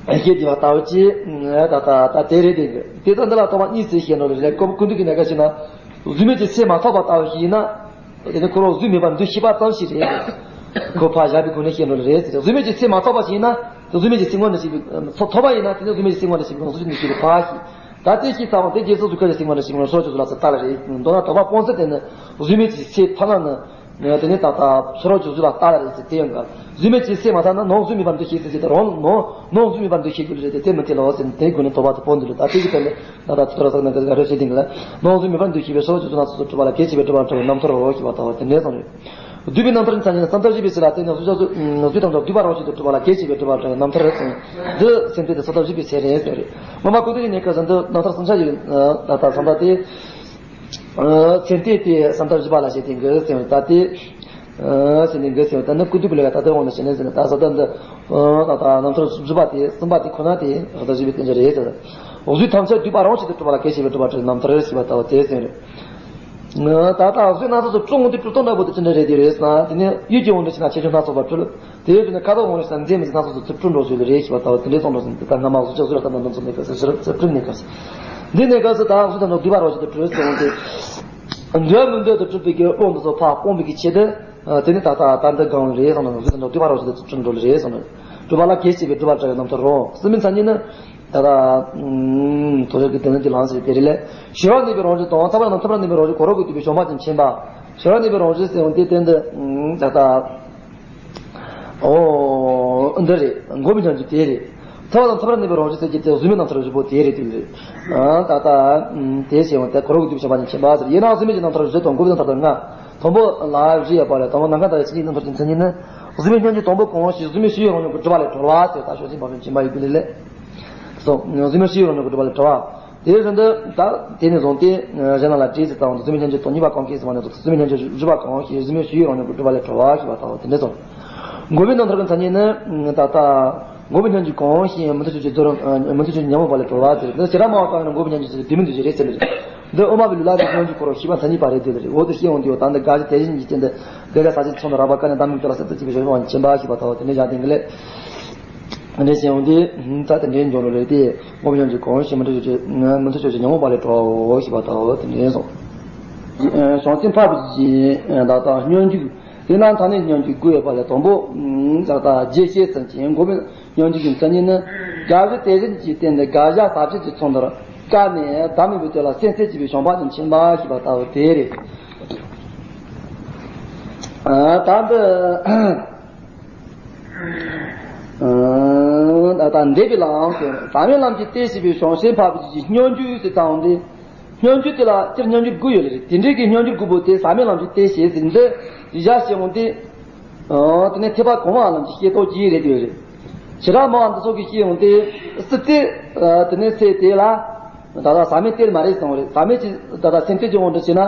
ཤེས་བདེ་བ་ལྟ་བུ་ཅིག་ད་ལྟ་ད་དེ་རེད། དེ་དེ་ལྟ་འདི་ལ་ཐོག་མ་གཉིས་སུ་ཤེས་འགྲོ་ལེ་རེད། ཀོ་ཀུན་འདུས་ཀྱི་གནས་སྐབས་ཤིག་ན་གཟུགས་མེད་ཀྱི་སེམས་མ་ཐོབ་པ་ལྟ་བུ་ཞིག་ཡིན་ན། དེ་ནི་ཁོ་རང་གཟུགས་མེད་པར་འདུ་ཤེས་པ་ཙམ་ཞིག་རེད། ཁོ་ཕར་བཞག་པའི་སྒོ་ནས་ཤེས་འགྲོ་ལེ་རེད་ཟེར། གཟུགས་མེད་ཀྱི་སེམས་མ་ཐོབ་པ་ཞིག་ཡིན་ན། དེ་གཟུགས་མེད་ཀྱི་སེམས་མངོན་དུ་བྱེད་པའི་ཚོ་ཐོབ་པ་ཡིན་ན། དེ་ནི་གཟུགས་མེད་ཀྱི་སེམས་མངོན་དུ་བྱེད་པའི་གཟུགས་ཀྱི་འདུ་ཤེས་ཀྱི་ཕར་ཞིག་ད་དེ་ཤེས་ཚར་བ་དེ་རྗེས་སུ་གཟུགས་ཁམས་ཀྱི་སེམས་མངོན་དུ་བྱེད་པའི་ཕྱི་རོལ་གྱི་གཟུགས་ལ་ཚུར་ལྟ་ལེ་རེད། མདོར་ན་དོགས་པ་སྤོང་ཚུལ་དེ་ནི་གཟུགས་མེད་ཀྱི་སེམས་ཐོབ་ན་ནི། དེ་ནི་ད་ལྟ་ཕྱི་རོལ་གྱི་གཟུགས་ལ་ལྟ་ལེ་རེད་ཟེར་དེ་ཡང་འགལ། གཟུགས་མེད་ཀྱི་སེམས་མ་ཐོབ་ན་ནང་གཟུགས་མེད་པར་འདུ་ཤེས་ཟེར་དེ་རང་ནང་ནང་གཟུགས་མེད་པར་འདུ་ཤེས་རྒྱུ་རེད་དེ། དེ་མི་འཐད་ལོ་ཟེར་ནས་དེའི་སྒོ་ནས་དོགས་པ་དེ་སྤོང་འདུག་ལ། ད་དེ་གི་དོན་ལས་ད་ལྟ་ཚུར་ལ་ཟག་ན་འགལ་ག་རེ་བྱེད་དེ་འགལ། ནང་གཟུགས་མེད་པར་འདུ་ཤེས་པའི་ཕྱི་རོལ་གྱི་གཟུགས་ལ་ཚུར་གྲུབ་པ་ལ་གེགས་བྱེད་པའི་གྲུབ་པ་ལ་གྲུབ་པའི་རྣམ་ཐར་རོ་ཞེས་པ་ལྟ་བུ་དེ་འདྲའི་གསུངས་རེད། བསྡུས་པའི་རྣམ་ཐར་གྱི་མཚན་ཉིད་ནི། བསམ་ཐབས་བཞི་པའི་ཚེ་ལ་བརྟེན་ནས་གཟུགས་ཅན་གཟུགས་གཟུགས་དང་འདྲ་བསྡུས་པ་རང་བཞིན་དུ་གྲུབ་པ་ལ་གེགས་བྱེད་པའི་གྲུབ་པ་ལ་གྲུབ་པའི་རྣམ་ཐར་རེད་གསུངས། འདི་སེམས་རྟེན་དེ་བསམ་ཐབས་བཞི་པའི་ཚེ་རེད་ཟེར་རེད། སྔོན་མ་ཀུན་འདུས་ཀྱི་གནས་སྐབས་སུ་འདི་རྣམ་ཐར་གསུམ་ཆ་ཡི་ད་ལྟ་བསམ་ཐབས་དེ། སེམས་རྟེན་དེ་བསམ་ཐབས་བཞི་པ་ལ་བྱས་ཏེ་འགལ་ཟེར་བ་ད་དེ། སེམས་རྟེན་འགལ་ཟེར་བ་ད་ནི་ཀུན་འདུས་པའི་ལས་ཀ་ད་ལྟའི་དབང་དུ་བྱས་ནས་ཟེར་ན། ད་བསམ་ཐབས་འདི་ད་ལྟ་རྣམ་ཐར་བཞི་པ་དེ་གསུམ་པ་དེ་ཁོ་ན་དེ་བསམ་ཐབས་བཞི་པའི་རྟེན་འབྲེལ་རེད་ཟེར། གཟུགས་ཐམས་ཅད་བསྡུས་པ་རང་བཞིན་དུ་གྲུབ་པ་ལ་གེགས་བྱེད་པའི་གྲུབ་པ་གྲུབ་རྣམ་ཐར་ཞེས་པ་ལྟ་བུ་དེ་ཟེར་རེད། ད་ལྟ་གཟུགས་སྣ་ཚོགས་སུ་གྲུབ་འོང་དུས་གྲུབ་སྟངས་འདྲ་པོ་དེ་ཅི་འདྲ་རེད་དེ་རེད་ཟེར་ན། དེ་ནི་ཡུལ་གྱི་དབང་དུ་བྱས་ན་ཆེ་ཆུང་སྣ་ཚོགས་པར་གྲུབ། དེ་ཡོད་དུས་ནི་ཁ་དོག་དབང་དུ་བྱས་ན་མཛེས་མི་མཛེས་སྣ་ཚོགས་སུ་ཚུར་གྲུབ་འགྲོ་ཞིག་ལ་རེད་ཞེས་པ་ལྟ་བུ་དེ་འདྲའི་གསུངས་འགྲོ་ཟིན། དེ་ལྟར་སྔ་མ་གཟུགས་ཅན་གཟུགས་ལ་ལྟ་ན་འདི་ཚོ་གནས་སྐབས་སུ་ཕྱི་རོལ་ཚུར་གྲུབ་གནས་སྐབས་སུ། འདི་གནས་སྐབས་སུ་ད་གཟུགས་དང་འདྲ་བསྡུས་པ་རང་བཞིན་དུ་གྲུབ་ཟེར་འོང་དུས། འདོད་མི་འདོད་དུ་གྲུབ་པའི་གི་དབང་དུ་སོང་བ་སྤོང་བའི་གི་ཆེད་དུ། དེ་ནི་ད་ལྟ་ད་འདི་གང་རེད་གསུངས་ན། གཟུགས་དང་འདྲ་བསྡུས་པ་རང་བཞིན་དུ་ཚུར་གྲུབ་འགྲོ་ལེ་རེད་གསུངས་ན། གྲུབ་པ་ལ་གེགས་བྱེད་པའི་གྲུབ་པ་གྲུབ་པའི་རྣམ་ཐར་རོ། གསུམ་པའི་མཚན་ཉིད་ནི། ད་ལྟ། ཨུམ། དོ་རེ་གི་དོན་གྱི་ལམ་ཟེར་དེ་རེད་ལས། ཞི་བར་གནས་པའི་རང་བཞིན་དང་། ཐར་པ་དང་ཐར་པར་གནས་པའི་རང་བཞིན། གོ་རིམ་གྱིས་བསྡུས་པའི་བྱང་བ་ཅན་མཁྱེན་པ། ཞི་བར་གནས་པའི་རང་བཞིན་ཟེར་བ་འདི་དོན་འདི། ཨུམ། ད་ལྟ། ཨོ། འདི་རེད། འགོག་པའི་སྙོམས་འཇུག་དེ་རེད། ཐར་པ་དང་ཐར་པར་གནས་པའི་རང་བཞིན་ཟེར་གྱི་དེ་གཟུགས་མེད་རྣམ་ཐར་བཞི་པོ་དེ་རེད་དེ་རེད། ཨ། ད་ལྟ། ཨུམ། དེ་ཟེར་བ་དེ་གོ་རིམ་གྱིས་བསྡུས་པའི་བྱང་བ་ཅན་མཁྱེན་པ་ཟེར། ཡིན་ནའང་གཟུགས་མེད་ཀྱི་རྣམ་ཐར་བཞི་དང་འགོག་པའི་རྣམ་ཐར་ལྔ། དང་པོ་ལ་བཞི་ཡོད་པ་ལས། དང་པོ་ནམ་མཁའ་ལྟ་བུའི་ཆོས་ཉིད་རྣམ་ཐར་གྱི་མཚན་ཉིད་ནི། གཟུགས་མེད་སྙོམས་འཇུག་དང་པོ་གང་ཞིག་གཟུགས་མེད་ཕྱི་ཡི་རང་མྱོང་གི་སྒྲིབ་པ་ལས་གྲོལ་བ་ཟེར། ད་ཕྱོགས་ཆེན་འཕགས་པའི་མཁྱེན་པ་ཡི་གུ་ལས་ལས། སོ། གཟུགས་མེད་ཕྱི་ཡི་རང་མྱོང་གི་སྒྲིབ་པ་ལས་གྲོལ་བ། དེའི་རིང་དུ་ད་དེ་ནས་བཟུང་སྟེ་གཞན་རྣམས་ལ་དྲིས་ཟེར་ཙམ་དུ་གཟུགས་མེད་སྙོམས་འཇུག་དང་གཉིས་པ་གང་ཞིག་ཟེར་བ་ནས་གཟུགས་མེད་སྙོམས་འཇུག་བཞི་པ་གང་ཞིག་གཟུགས་མེད་ཕྱི་ཡི་རང་མྱོང་གི་སྒྲིབ་པ་ལས་གྲོལ་བ་ཞེས་པ་ལྟ་བུ་དེ་འདྲ་སོང་། འགོག་པའི་རྣམ་ཐར་གྱི་མཚན་ཉིད་ནི། ད་ལྟ་འགོག་པའི་སྙོམས་འཇུག་གང་ཞིག་མུ་སྟེགས་ཕྱོགས་ཀྱི་རྫུ་རུ། མུ་སྟེགས་ཕྱོགས་ཀྱི་ཉོན་མོངས་པ་ལས་གྲོལ་བ་ཟེར། འདི་ཞེ་དྲག་སྨྲ་བ་གང་ཡིན་ན་འགོག་པའི་སྙོམས་འཇུག་ཟེར་དེ་དེ་མིན་དུ་ཞེས་རེད་ཟེར་ལེ། འདི་དབུ་མ་པའི་ལུགས་ལ་ནི་སྙོམས་འཇུག་ཁོ་རང་ཤེས་པ་མཚན་ཉིད་པ་རེད་དེ་ལ་རེད། འོ་དེ་ཤེས་འོང་དུས་ད་འདི་དགག་བྱ་དེ་བཞིན་གྱི་རྐྱེན་དེ་དགག་བྱ་ས་ཆའི་ཚོགས་ནི་རགས་པ་ཀ་ནས་བདག་མེད་ཀྱི་ལ་སེམས་ཙམ་གྱི་བྱ་བྱེད་པ་མཁྱེན་པ་ཞེས་པ་ལྟ་བུ་དེ་འདྲ་བཞག་དེ་འདི་ལས། འདི་འདྲ་ཤེས་འོང་དུས་ད་དེ་འདྲའི་འཇོག་ལོ་རེད་དེ། འགོག་པའི་སྙོམས་འཇུག་གང་ཞིག་མུ་སྟེགས་ཕྱོགས་ཀྱི། མུ་སྟེགས་ཕྱོགས་ཀྱི་ཉོན་མོངས་པ་ལས་གྲོལ་བའོ་ཞེས་པ་ལྟ་བུ་དེ་འདྲ་སོང་། བྱང་སེམས་འཕགས་པའི་ཆོས་ཀྱི་ད་ལྟ་སྙོམས་འཇུག་དེ་ན་ཐ་སྙད་སྙོམས་འཇུག་དགུ་ཡོད་པ་ལས་དང་པོ། ད་ལྟ་རྒྱས་བཤད་ཙམ་གྱིས་འགོག་པའི་སྙོམས་འཇུག་གི་མཚན་ཉིད་ནི། དགག་བྱ་དེ་བཞིན་གྱི་རྟེན་དུ་དགག་བྱ་ས་བཅད་ཀྱི་ཚོགས་འདིར་བཀར་ནས་བདག་མེད་པའི་དོན་ལ་སེམས་གཏད་བྱས་པའི་བྱམས་པ་ཅན་མཁྱེན་པ་ཞེས་པ་ལྟ་བུ་དེ་རེད། ད་འདི་ད་ལྟ་འགྲེལ་པའི་ལམ་ཟེར། ཟག་མེད་ལམ་གྱི་རྟེན་བྱེད་པའི་བྱང་སེམས་འཕགས་པའི་ཆོས་ཀྱི་སྙོམས་འཇུག་ཟེར་ཙམ་འདི། སྙོམས་འཇུག་དེ་ལ་སྤྱིར་སྙོམས་འཇུག་དགུ་ཡོད་ལ་རེད། དེ་འདྲའི་གི་སྙོམས་འཇུག་དགུ་པོ་དེ་ཟག་མེད་ལམ་གྱི་རྟེན་བྱེད་ཟེར་འདི་བཞག་བྱས་འོང་སྟེ། དེ་ནས་ཐེག་པ་གོང་མ་ལམ་གྱི་ཤེས་རྟོགས་ཀྱི་རེད་དེ་རེད། ཞེ་དྲག་སྨྲ་བ་འདི་ཚོ་གིས་ཤེས་འོང་སྟེ། སྲིད་རྩེ། དེ་ནས་ཚེ་དེ་ལ། ད་ལྟ་ཟག་མེད་གཏེར་མ་རེད་གསུངས་རེད། ཟག་མེད་ཀྱི་ད་ལྟ་སེམས་གཏད་ཀྱི་དབང་དུ་བྱས་ན།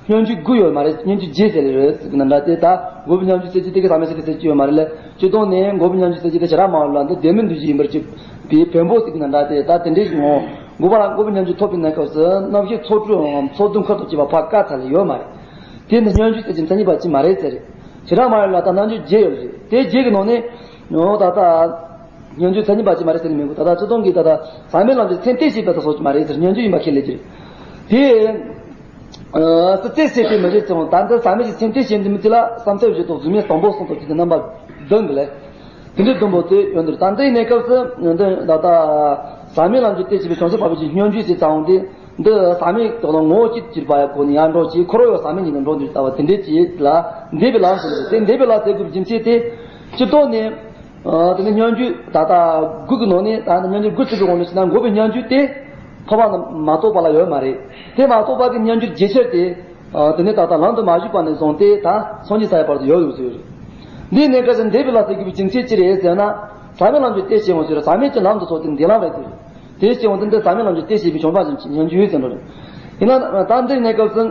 སྙོམས་འཇུག་དགུ་ཡོད་མ་རེད། སྙོམས་འཇུག་བརྒྱད་ཟེར་རེད་ཟེར་གི་ན་འདྲ་སྟེ། ད་འགོག་པའི་སྙོམས་འཇུག་ཟེར་གྱི་དེ་གི་ཟག་མེད་ཀྱི་རྟེན་ཟེར་གྱི་ཡོད་མ་རེད་ལ། སྤྱིར་བཏང་ནས་འགོག་པའི་སྙོམས་འཇུག་ཟེར་གྱི་དེ་ཞེ་དྲག་སྨྲ་བ་ལ་འདི་ལྡན་མིན་འདུ་བྱེད་ཡིན་པར་གྱུར་པའི་བེམ་པོ་ཟེར་གི་ན་འདྲ་སྟེ། ད་དེ་འདྲའི་ངོ་། འགོག་པ་ལ་འགོག་པའི་སྙོམས་འཇུག་ཐོབ་པའི་གནས་སྐབས་སུ་རྣམ་ཤེས་ཚོགས་དྲུག་འམ་ཚོགས་བདུན་ཁ་ཐུག་ཅེས་པ་ཕར་བཀག་ཚར་ལེ་ཡོད་མ་རེད། དེ་ནི་སྙོམས་འཇུག་ཟེར་གྱི་མཚན་ཉིད་པ་ཅིག་མ་རེད་ཟེར་རེད། ཞེ་དྲག་སྨྲ་བ་ལ་ད་རྣམ་འཇོག་བརྒྱད་ཡོད་རེད། དེ་བརྒྱད་ཀྱི་ནང་ནས། ཨོ་ད་ལྟ། སྙོམས་འཇུག་མཚན་ཉིད་པ་ཅིག་མ་རེད་ཟེར་ནས་མི་དགོས། ད་ལྟ་སྤྱིར་བཏང་གི་ད་ལྟ་ཟག་མེད་ལམ་གྱི་སེམས་གཏད་བྱས་པ་དང་སོགས་ཀྱི་མ་རེད་ཟེར། སྙོམས་འཇུག་ཡིན་པ་ཁས་ལེན་གྱི་རེད། དེ། ཨ། སྲིད་རྩེ་ཟེར་དེ་མི་རེད་ཙང་། ད་འདི་ཟག་མེད་ཀྱི་སེམས་གཏད་བྱས་འདི་མི་དེ་ལ་བསམ་ཚུལ་བཞི་དང་གཟུགས་མེད་དང་པོ་གསུམ་དང་བཅས་ཏེ་རྣམ་པ་བདུན་གྱི་ལས། དེ་འདྲའི་བདུན་པོ་དེ་ཡོད་འདིར། ད་འདིའི་གནས་སྐབས་སུ་འདི་ད་ལྟ་ཟག་མེད་ལམ་གྱི་སྐྱེ་བྱེད་པའི་བྱང་ཆུབ་འཕགས་པའི་ཆོས་སྙོམས་འཇུག་ཟེར་ཙམ་འདི། འདི་ཟག་མེད་དག་དང་ངོ་བོ་གཅིག་གྱུར་པ་ཡག་པོ་ནི་ཡར་འགྲོ་ཅིག་འཁོར་བའི་ཟག་མེད་ཉིད་དུ་འགྲོ་འདུག་ལྟ་བུ་དེ་འདྲའི་ཅིག་ལ་འདས་པའི་ལམ་ཟེར་ཏེ། འདས་པའི་ལམ་ཟེར་དགོས་པའི་རྒྱུ་མཚན་དེ་སྤྱིར་བཏང་ནས། ཨ། དེ་ནི་སྙན་བརྒྱུད་ད་ལྟ་དགུ་གི་ནང་ནས། ད་ནི་སྙན་བརྒྱུད་དགུ་ཚིག་གི་འོག་ནས་བྱས་ན། འགོག་པའི་སྙན་བརྒྱུད་དེ་འཕགས་པ་རྣམས་མ་གཏོགས་པ་ལ་ཡོད་མ་རེད། དེ་མ་གཏོགས་པ་གི་སྙན་བརྒྱུད་རྒྱས་ཤིང་དེ། ཨ། དེ་ནི་ད་ལྟ་ལམ་དུ་མ་ཞུགས་པ་ནས་བཟུང་སྟེ་ད་སངས་རྒྱས་ས་ཡི་བར་དུ་ཡོད་ཡོད་ཟེར་ཡོད་རེད། འདིའི་གནས་སྐབས་སུ་འདས་པའི་ལམ་ཟེར་དགོས་པའི་རྒྱུ་མཚན་ཅི་རེད་ཟེར་ན། ཟག་མེད་ལམ་གྱི་གཏེར་ཆེན་པོ་ཟེར། ཟག་མེད་ཀྱི་ལམ་དུ་སོང་སྟེ་འདས་ལམ་རེད་དེ། དེ་སྐྱེ་བོ་འདི་འདི་ཟག་མེད་ལམ་གྱི་གཏེར་ཞེས་པའི་བྱུང་བ་བཞིན་གྱི་སྙན་བརྒྱུད་ཡོད་ཟེར་འགྲོ་རེད། ཡིན་ན་ད་འདིར་གནས་སྐབས་སུ།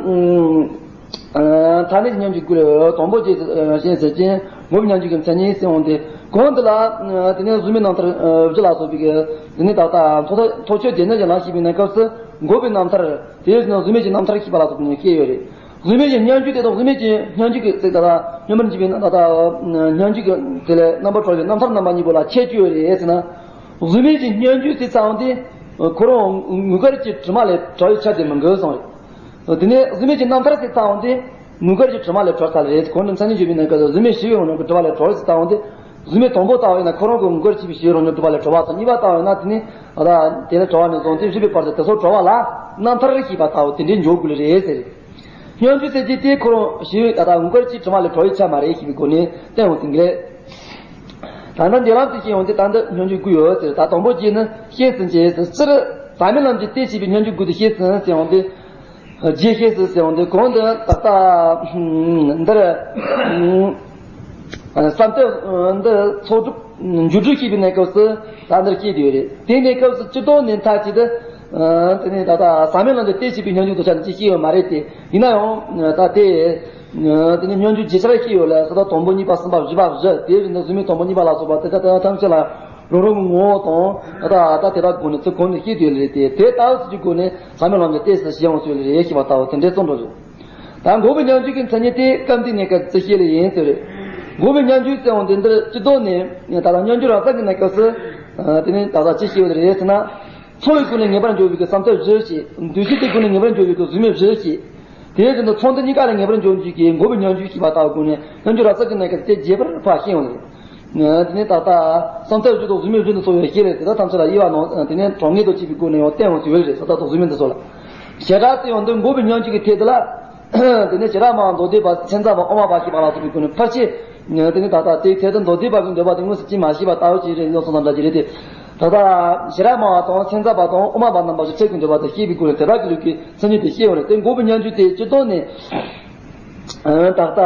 ཨ། ཐ་སྙད་ཀྱི་སྙན་བརྒྱུད་དགུ་ལས་དང་པོ་རྗེས་སུ་ཞེས་ཟེར་ཅིང་། འགོག་པའི་སྙན་བརྒྱུད་ཀྱི་མཚན་ཉིད་ཟེར་འོང་སྟེ། གོང་དུ་ལ། ཨ། དེ་ནས་གཟུགས་མེད་རྣམ་ཐར། ཨ། བཞི་ལ་སོགས་པའི་གི་དེ་ནས་ད་ལྟ་ཐོག་ཐོག་ཆོས་སྡེ་སྣོད་ཀྱི་ལམ་ཞེས་པའི་གནས་སྐབས་སུ་འགོག་པའི་རྣམ་ཐར། དེ་ནས་གཟུགས་མེད་ཀྱི་རྣམ་ཐར་ཞེས་པ་ལ་སོགས་པ་ནས་བཤད་ཡོད་རེད། གཟུགས་མེད་ཀྱི་སྙན་བརྒྱུད་དེ་དང་། གཟུགས་མེད་ཀྱི་སྙན་བརྒྱུད་ཀྱི་ཚིག་དང་། སྙན་པར་འཇུག་པའི་ད་ལྟ་སྙན་བརྒྱུད་ཀྱི་དེ་ལས་རྣམ་པར་གྲོལ་བའི་རྣམ་ཐར་རྣམ་པ་གཉིས་པོ་ལ་ཁྱད་ཆོས་ཡོད་རེད་ཟེར་ན། གཟུགས་མེད་ཀྱི་སྙན་བརྒྱུད་ཟེར་ཙམ་དེ་ཁོ་རང་དངོས་འགལ་གྱི་དྲི་མ་ལས་གྲོལ་བའི་ཆ་དེ་མི་འགལ་གསུངས་རེད། དེ་ནས་གཟུགས་མེད་ཀྱི་རྣམ་ཐར་ཟེར་ཙམ་དེ་དངོས་འགལ་གྱི་དྲི་མ་ལས་གྲོལ་ཚར་རེད། གོང་དུ་མཚན་ཉིད་བརྗོད་པའི་གནས་སྐབས་སུ་གཟུགས་མེད་ཞི་བའི་དབང་ལུང་གི་དྲི་མ་ལས་གྲོལ་ཟེར་ཙམ་དེ། གཟུགས་མེད་དང་པོ་ལྟ་བ་ཡིན་ན་ཁོ་རང་གི་དངོས་འགལ་གྱི་ཞི་བའི་དབང་ལུང་གི་དྲི་མ་ལས་གྲོལ་བ་དང་། གཉིས་པ་ལྟ་བ་ཡིན་ན་དེ་ནི་ད་ལྟ་དེ་ལས་གྲོལ་བ་ནས་བཟུང་སྟེ་བཞི་པའི་བར་དུ་དེ་ཚོ་གྲོལ་བ་ལ་རྣམ་ཐར་ཞེས་པ་ལྟ་བུ་དེ་འདྲའི་འཇོག་དགོས་ལེ་རེད་ཟེར། སྙན་བརྒྱུད་ཟེར་གྱི་དེ་ཁོ་རང་ཞི་བའི་ད་ལྟ་དངོས་འགལ་གྱི་དྲི་མ་ལས་གྲོལ་བའི་ཆ་མ་རེད་ཞེས་པའི་སྒོ་ནས་བསྟན་འོང་ཟིན་གྱི་རེད། ད་ལྟ་འདི་ལམ་དུ་བཤད་ཡོང་དུས་ད་འདི་སྙན་བརྒྱུད་དགུ་ཡོད་ཟེར། ད་དང་པོ་གཅིག་ནི་བཤད་ཟིན་བྱས་ཟེར། སྤྱིར་ཟག་མེད་ལམ་གྱི་གཏེར་ཞེས་པའི་སྙན་བརྒྱུད་དགུ་དེ་བཤད་ཟིན་ཟེར་ཡོང་དུས། རྗེས་བཤད་ཟིན་ཟེར་ཡོང་དུས། གོང་དུ་ད་ལྟ་འདིར་བསམ་གཏན་འདི་ཚོགས་སྒྲུབ་འཇུག་སྒྲུབ་ཞེས་པའི་གནས་སྐབས་སུ་ད་འདིར་བཤད་ཡོད་རེད། དེའི་གནས་སྐབས་སུ་སྤྱིར་བཏང་ནས་མཐའ་གཅིག་ཏུ། ཨ། དེ་ནས་ད་ལྟ་ཟག་མེད་ལམ་གྱི་གཏེར་ཞེས་པའི་སྙན་བརྒྱུད་དེ་ཆ་ནས་ཅིག་བཤད་ཡོད་མ་རེད་དེ། ཡིན་ན་ཡང་ད་ལྟའི་དེ་ནས་སྙན་བརྒྱུད་རྗེས་ཆ་ལ་བཤད་ཡོད་ལ། ས་དང་པོ་གཉིས་པ་གསུམ་པ་བཞི་པ་བཞི། དེ་བཞིན་དུ་གཟུགས་མེད་དང་པོ་གཉིས་པ་ལ་སོགས་པ་དེ་དག་དེ་དག་ཐམས་ཅད་ལ་རང་རང་གི་ངོ་བོ་དང་ད་ལྟ་ད་ལྟ་དེ་དག་སྒོ་ནས་ཚུལ་གོང་ནས་བཤད་ཡོད་རེད་དེ། དེ་ལྟ་བུ་ཚུལ་གྱི་སྒོ་ནས་ཟག་མེད་ལམ་གྱི་གཏེར་ཟེར་བཤད་འོང་ཟེར་ཡོད་རེད་ཞེས་པ་ལྟ་བུ་དེ་འདྲའི་གསུངས་འགྲོ་རེད། ད་འགོག་པའི་སྙན་བརྒྱུད་ཀྱི་མཚན་ཉིད་དེ་སྐབས་འདིའི་གནས་སྐབས་སུ་བཤད་ལེ་ཡིན་ཟེར་རེད། འགོག་པའི་སྙན་བརྒྱུད་ཟེར་འོང་དེ་འདིར་སྤྱིར་བཏང་ནས་ད་ལྟ་སྙན་བརྒྱུད་རབ་གསལ་གྱི་གནས་སྐབས་སུ། ཨ། དེ་ནི་ད་ལྟ་ཅི་བཤད་ཡོད་རེད་ཟེར་ན། ཚོར་བའི་སྒོ་ནས་ངེས་པར་འགྱུར་བའི་གི་བསམ་གཏན་བཞི་ཞེས། འདུ་ཤེས་དེའི་སྒོ་ནས་ངེས་པར་འགྱུར་བའི་གི་གཟུགས་མེད་བཞི་ཞེས། དེ་བཞིན་དུ་ཚོར་འདུ་གཉིས་ཀ་ལས་ངེས་པར་འགྱུར་བའི་གི་འགོག་པའི་སྙན་བརྒྱུད་ཞེས་པ་ལྟ་བུའི་སྒོ་ནས་སྙན་བརྒྱུད་རབ་གསལ་གྱི་གནས་སྐབས་དེ་རྒྱས་པར་ཕར་བཤད་ཡོང་ལེ། དེ་ནས་ད་ལྟ་བསམ་གཏན་བཞི་དང་གཟུགས་མེད་བཞི་འདི་ཚོ་ཡང་བཤད་ལེ། དེ་དག་ཐམས་ཅད་ལ་དབྱེ་བ་ནང་དེ་ནས་གྲངས་ངེས་དང་བཅས་པའི་སྒོ་ནས་ཡང་བསྟན་འོང་ཟེར་ཡོད་རེད། ས་དག་དང་གཟུགས་མེད་འདི་ཚོ་ལ། བྱེ་བྲག་ཏུ་ཡང་འདི་འགོག་པའི་སྙན་བརྒྱུད་ཀྱི་ཐད་དུ་ལ། དེ་ནས་བྱེ་བྲག་སྨྲ་བ་མདོ་སྡེ་པ་མཚན་ཟབ་པ་དབུ་མ་པ་ཞེས་པ་ལ་སོགས་པའི་སྒོ་ནས་ཕལ་ཆེར། དེ་ནས་ད་ལྟ་དེའི་ཐད་དུ་མདོ་སྡེ་པ་གི་འདོད་པ་དེ་དངོས་སུ་ཅིས་མ་ཤེས་པ་ལྟ་བུ་ཅིག་རེད་ཡོད་སོང་ཙང་འདྲ་ཅིག་རེད་དེ། ད་ལྟ་བྱེ་བྲག་སྨྲ་བ་དང་མཚན་ཟབ་པ་དང་དབུ་མ་པ་རྣམ་པ་སོ་སོའི་འདོད་པ་དེ་ཤེས་པའི་སྒོ་ནས་དེ་དག་གི་ལུགས་ཀྱི་མཚན་ཉིད་དེ་བཤད་ཡོད་རེད་དེ། འགོག་པའི་སྙན་བརྒྱུད་དེ་སྤྱིར་བཏང་ནས། ད་ལྟ་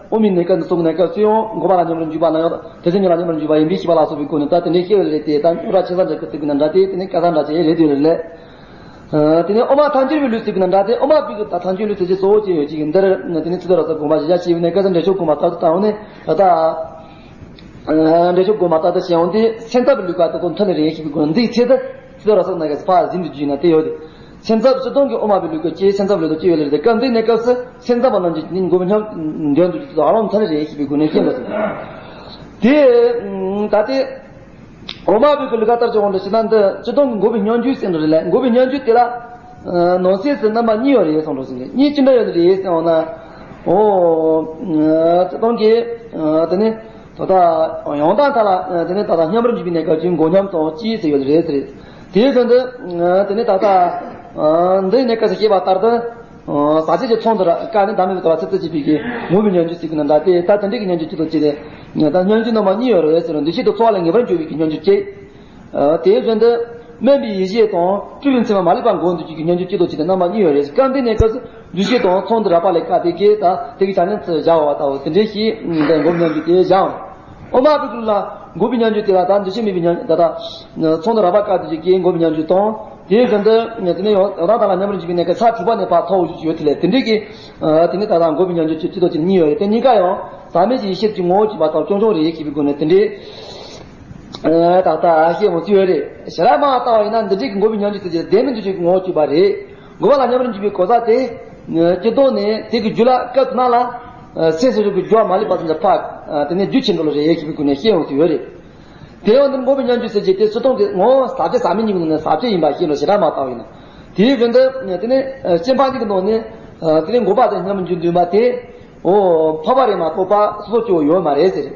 དབུ་མའི་གནས་སྐབས་འདི་སོགས་ཀྱི་གནས་སྐབས་སུ་ཡང་འགོག་པ་ལ་མཉམ་པར་འཇུག་པ་ན་ཡང་དེ་ཚེ་ཉིད་ལ་མཉམ་པར་འཇུག་པ་ཡིན་པས་ཞེས་པ་ལ་སོགས་པའི་སྒོ་ནས་ད་དེ་འདྲའི་བཤད་ཡོད་རེད་དེ། ད་རྙོག་དྲ་ཆེ་ས་འདྲ་གི་ཚིག་གི་ནང་འདྲ་དེ་དེ་ནས་སྐད་གསང་འདྲ་ཅིག་རེད་དེ་རེད་ལས། དེ་ནས་དབུ་མ་ཐལ་འགྱུར་བའི་ལུགས་ཟེར་གྱི་ན་འདྲ་སྟེ། དབུ་མ་པའི་གི་ད་ཐལ་འགྱུར་ལུགས་ཟེར་གྱི་གཙོ་བོ་ཅིག་ཡོད་ཅིག་གི་འདིར། དེ་ནས་ཚིག་དོན་རབ་གསལ་དགོངས་པ་བཞི་བརྒྱ་ཞེས་པའི་གནས་སྐབས་སུ་འགྲེལ་ཆུང་དགོངས་པ་ལྟར་དུ་བཏང་ནས་ད་ལྟ། འགྲེལ་ཆུང་དགོངས་པ་ལྟར་དུ་བཤད་ཡོང་དུས་མཚན་ཟབ་པའི་ལུགས་ཀ་དེ་དང་མཐུན་ནི་རེད་ཞེས་པའི་སྒོ་ནས་འདིའི་ཚེ་ད་ཚིག་དོན་རབ་གསལ་གནས་སྐབས་སུ་ཕར་ཟིན་དུ་བརྗོད་ན་དེ་ཡོད་དེ། མཚན་ཟབ་སྤྱིར་བཏང་གི་དབུ་མ་པའི་ལུགས་ཀ་སྐྱེ་མཚན་ཟབ་ལུགས་དང་སྐྱེ་བའི་ལུགས་དེ་སྐབས་འདིའི་གནས་སྐབས་སུ་མཚན་ཟབ་པ་རྣམས་ཀྱི་འགོག་པའི་སྙན་དོན་དུ་ཨ་ལོང་མཐུན་ནི་རེད་ཞེས་པའི་སྒོ་ནས་བཤད་འདུག་ཟེར། དེ་ད་ལྟའི། དབུ་མ་པའི་གི་ལུགས་ཀ་ལྟར་བྱུང་བ་འདྲ་ཞིག་ན། འདི་སྤྱིར་བཏང་གི་འགོག་པའི་སྙན་བརྒྱུད་ཟེར་འདྲ་རེད་ལ། འགོག་པའི་སྙན་བརྒྱུད་དེ་ལ་ནང་གསེས་སུ་རྣམ་པ་གཉིས་ཡོད་རེད་གསུངས་འདྲ་ཞིག་རེད། གཉིས་ཅི་འདྲ་ཡོད་རེད་ཟེར་བ་ན། འོ། སྤྱིར་བཏང་གི་དེ་ནི་ད་ལྟ་ཡང་དག་མཐའ་ལ་དེ་ནི་ད་ལྟ་མཉམ་པར་འཇུག་པའི་གནས་སྐབས་ཀྱི་འགོག་སྙོམས་དང་སྤྱི་ཟེར་ཡོད་རེད་ཟེར། དེའི་དོན་དུ་དེ་ནི་ད་ལྟ་འདིའི་གནས་སྐབས་སུ་བཤད་པ་ལྟར་དུ། ཟག་བཅས་ཀྱི་ཚོགས་འདི་ར་ཀ་ནི་བདག་མེད་པའི་དོ་བ་ཚིག་རྩུབ་ཅེས་པའི་གི་འགོག་པའི་སྙན་བརྒྱུད་ཟེར་གི་ན་འདྲ་སྟེ། ད་དེ་འདྲའི་གི་སྙན་བརྒྱུད་གཅིག་ཏུ་བྱས་ཏེ། ད་སྙན་བརྒྱུད་རྣམ་པ་གཉིས་ཡོད་རེད་ཟེར་ན། འདུ་ཤེས་དང་ཚོར་བ་ལ་ངེས་པར་འགྱུར་བའི་གི་སྙན་བརྒྱུད་གཅིག་དེའི་དོན་དུ་དམན་པའི་ཡེ་ཤེས་དང་སྤྲུལ་པའི་མཚན་མ་མ་ལུས་པ་འགོག་འདུ་བྱེད་ཀྱི་སྙན་བརྒྱུད་གཅིག་ཏུ་བྱས་ཏེ་རྣམ་པ་གཉིས་ཡོད་རེད། སྐབས་འདིའི་གནས་སྐབས་སུ་འདུ་ཤེས་དང་ཚོར་འདི་རགས་པ་ལས་བཀག་སྟེ་གི་ད་དེ་གི་ཆ་ནས་ཚུར་བཞག་པ་ལྟ་བུ་དེ་འདྲའི་ཞིག་འགོག་པའི་སྙན་བརྒྱུད་དེ་བཞག་འོང་། དབུ་མ་པའི་ལུགས་ལ་འགོག་པའི་སྙན་བརྒྱུད་དེ་ལ་ད་འདུ་ཤེས་མེད་པའི་སྙན་ད་ད་ཚོར་འདི་རགས་པ་བཀག་སྟེ་གི་འགོག་པའི་སྙན་བརྒྱུད་དང་། དེའི་དོན་དུ་དེ་ནས་ཡང་དག་མཐའ་ལ་མཉམ་པར་འཇུག་པའི་གནས་སྐབས་ས་དྲུག་པ་ནས་ཕར་ཐོབ་འོང་ཞུ་ཡོད་དེ་ལས། དེ་འདྲའི་གི་དེ་ནས་ད་ལྟ་འགོག་པའི་སྙན་བརྒྱུད་ཅིག་གཅིག་ཏུ་བྱས་གཉིས་ཡོད་རེད། དེ་གཉིས་ཀ་ཡང་ཟག་མེད་ཀྱི་ཡེ་ཤེས་ཀྱི་ངོ་བོ་གཅིག་པ་དང་རྐྱང་རྐྱང་རེད་ཞེས་པའི་སྒོ་ནས་དེ་འདྲའི་ད་ལྟ་བཤད་འོང་ཚུལ་ཡོད་རེད། ཞེ་དྲག་མ་ལྟ་བ་ཡིན་ན་འདི་འདྲའི་གི་འགོག་པའི་སྙན་བརྒྱུད་དེ་ལྡན་མིན་འདུ་བྱེད་ཀྱི་ངོ་བོ་གཅིག་པ་རེད། འགོག་པ་ལ་མཉམ་པར་འཇུག་པའི་གོ་ས་དེ་སྤྱིར་བཏང་ནས་དེ་གི་རྒྱུད་ལ་སྐབས་དེ་ན་ལ་སེམས་སོ་སོ་གི་རྒྱུད་མ་ལུས་པ་ཙམ་གྱི་ཕར་དེ་ནས་རྒྱུད་ཆེན་པོ་ལ་རེད་ཞེས་པའི་སྒོ་ནས་བཤད་འོང་ཚུལ་ཡོད་རེད། དེ་ཡང་འདིར་འགོག་པའི་སྙན་བརྒྱུད་ཟེར་གྱི་དེ་སྤྱིར་བཏང་གི་ངོ་བོ་ཟག་བཅས་ཟག་མེད་གཉིས་ཀྱི་ནང་ནས་ཟག་བཅས་ཡིན་པ་ཤེས་ལ་ཞེ་དྲག་མ་ལྟ་བ་ཡིན་ན། དེའི་དོན་དུ་དེ་ནས་སྐྱེ་འཕགས་གཉིས་ཀྱི་ནང་ནས་དེ་ནས་འགོག་པ་དང་མཉམ་པར་འཇུག་འདུན་པ་དེ། འོ། འཕགས་པ་རེད་མ་གཏོགས་པ་སོ་སོ་སྐྱེ་བོ་ཡོད་མ་རེད་ཟེར།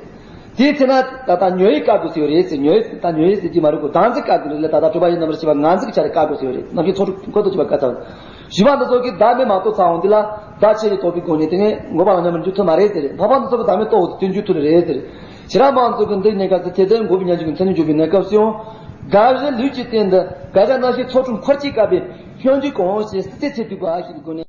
དེའི་ཚེ་ན་ད་ལྟ་ཉོན་ཡིད་བཀག་དགོས་ཟེར་བ་རེད་ཟེར། ཉོན་ཡིད་ད་ཉོན་ཡིད་ཟེར་གྱི་མ་རེད་གོ། དང་ཚིག་བཀག་དགོས་རེད་ལ། ད་ལྟ་སྤྲོས་པ་ཡི་རྣམ་པར་ཤེས་པ་ངང་ཚིག་ཆ་རེ་བཀག་དགོས་ཟེར་བ་རེད། ནམ་མཁའི་ཚོགས་དྲུག་འཁོར་དུ་གྱུར་པ་བཀག་ཚར། བཞི་པ་འདི་ཚོ་གི་བདག་མེད་མ་རྟོགས་ཚར་འོང་འདི་ལ་བདག་ཆེ་རེ་རྟོགས་པའི་སྒོ་ནས་དེ་ནས་འགོག་པ་ལ་མཉམ་པར་འགྱུར་ཐུབ་མ་རེད་ཟེར། འཕགས་པ་འདི་ཚོ་གི་བདག་མེད་རྟོགས་འོང་དེ་འགྱུར་ཐུབ་རེད་ཟེར། ཞི་རགས་མང་ཚོགས་ཀྱི་འདི་གནས་སྐབས་སུ་ཐེ་ཚོམ་འགོག་པའི་ཉམས་ཀྱི་མཚན་ཉིད་འཇོག་པའི་གནས་སྐབས་སུ་ཡང་། དགག་གཞི་ལུས་ཀྱི་སྟེང་དུ་དགག་བྱ་རྣམ་ཤེས་ཚོགས་དྲུག་འཁོར་གྱིས་བཀག་པའི་སྙོམས་འཇུག་གོང་འོག་ཞེས་སྲིད་རྩེ་ཚེ་ཐུབ་པ་ཞེས་པའི་སྒོ་ནས།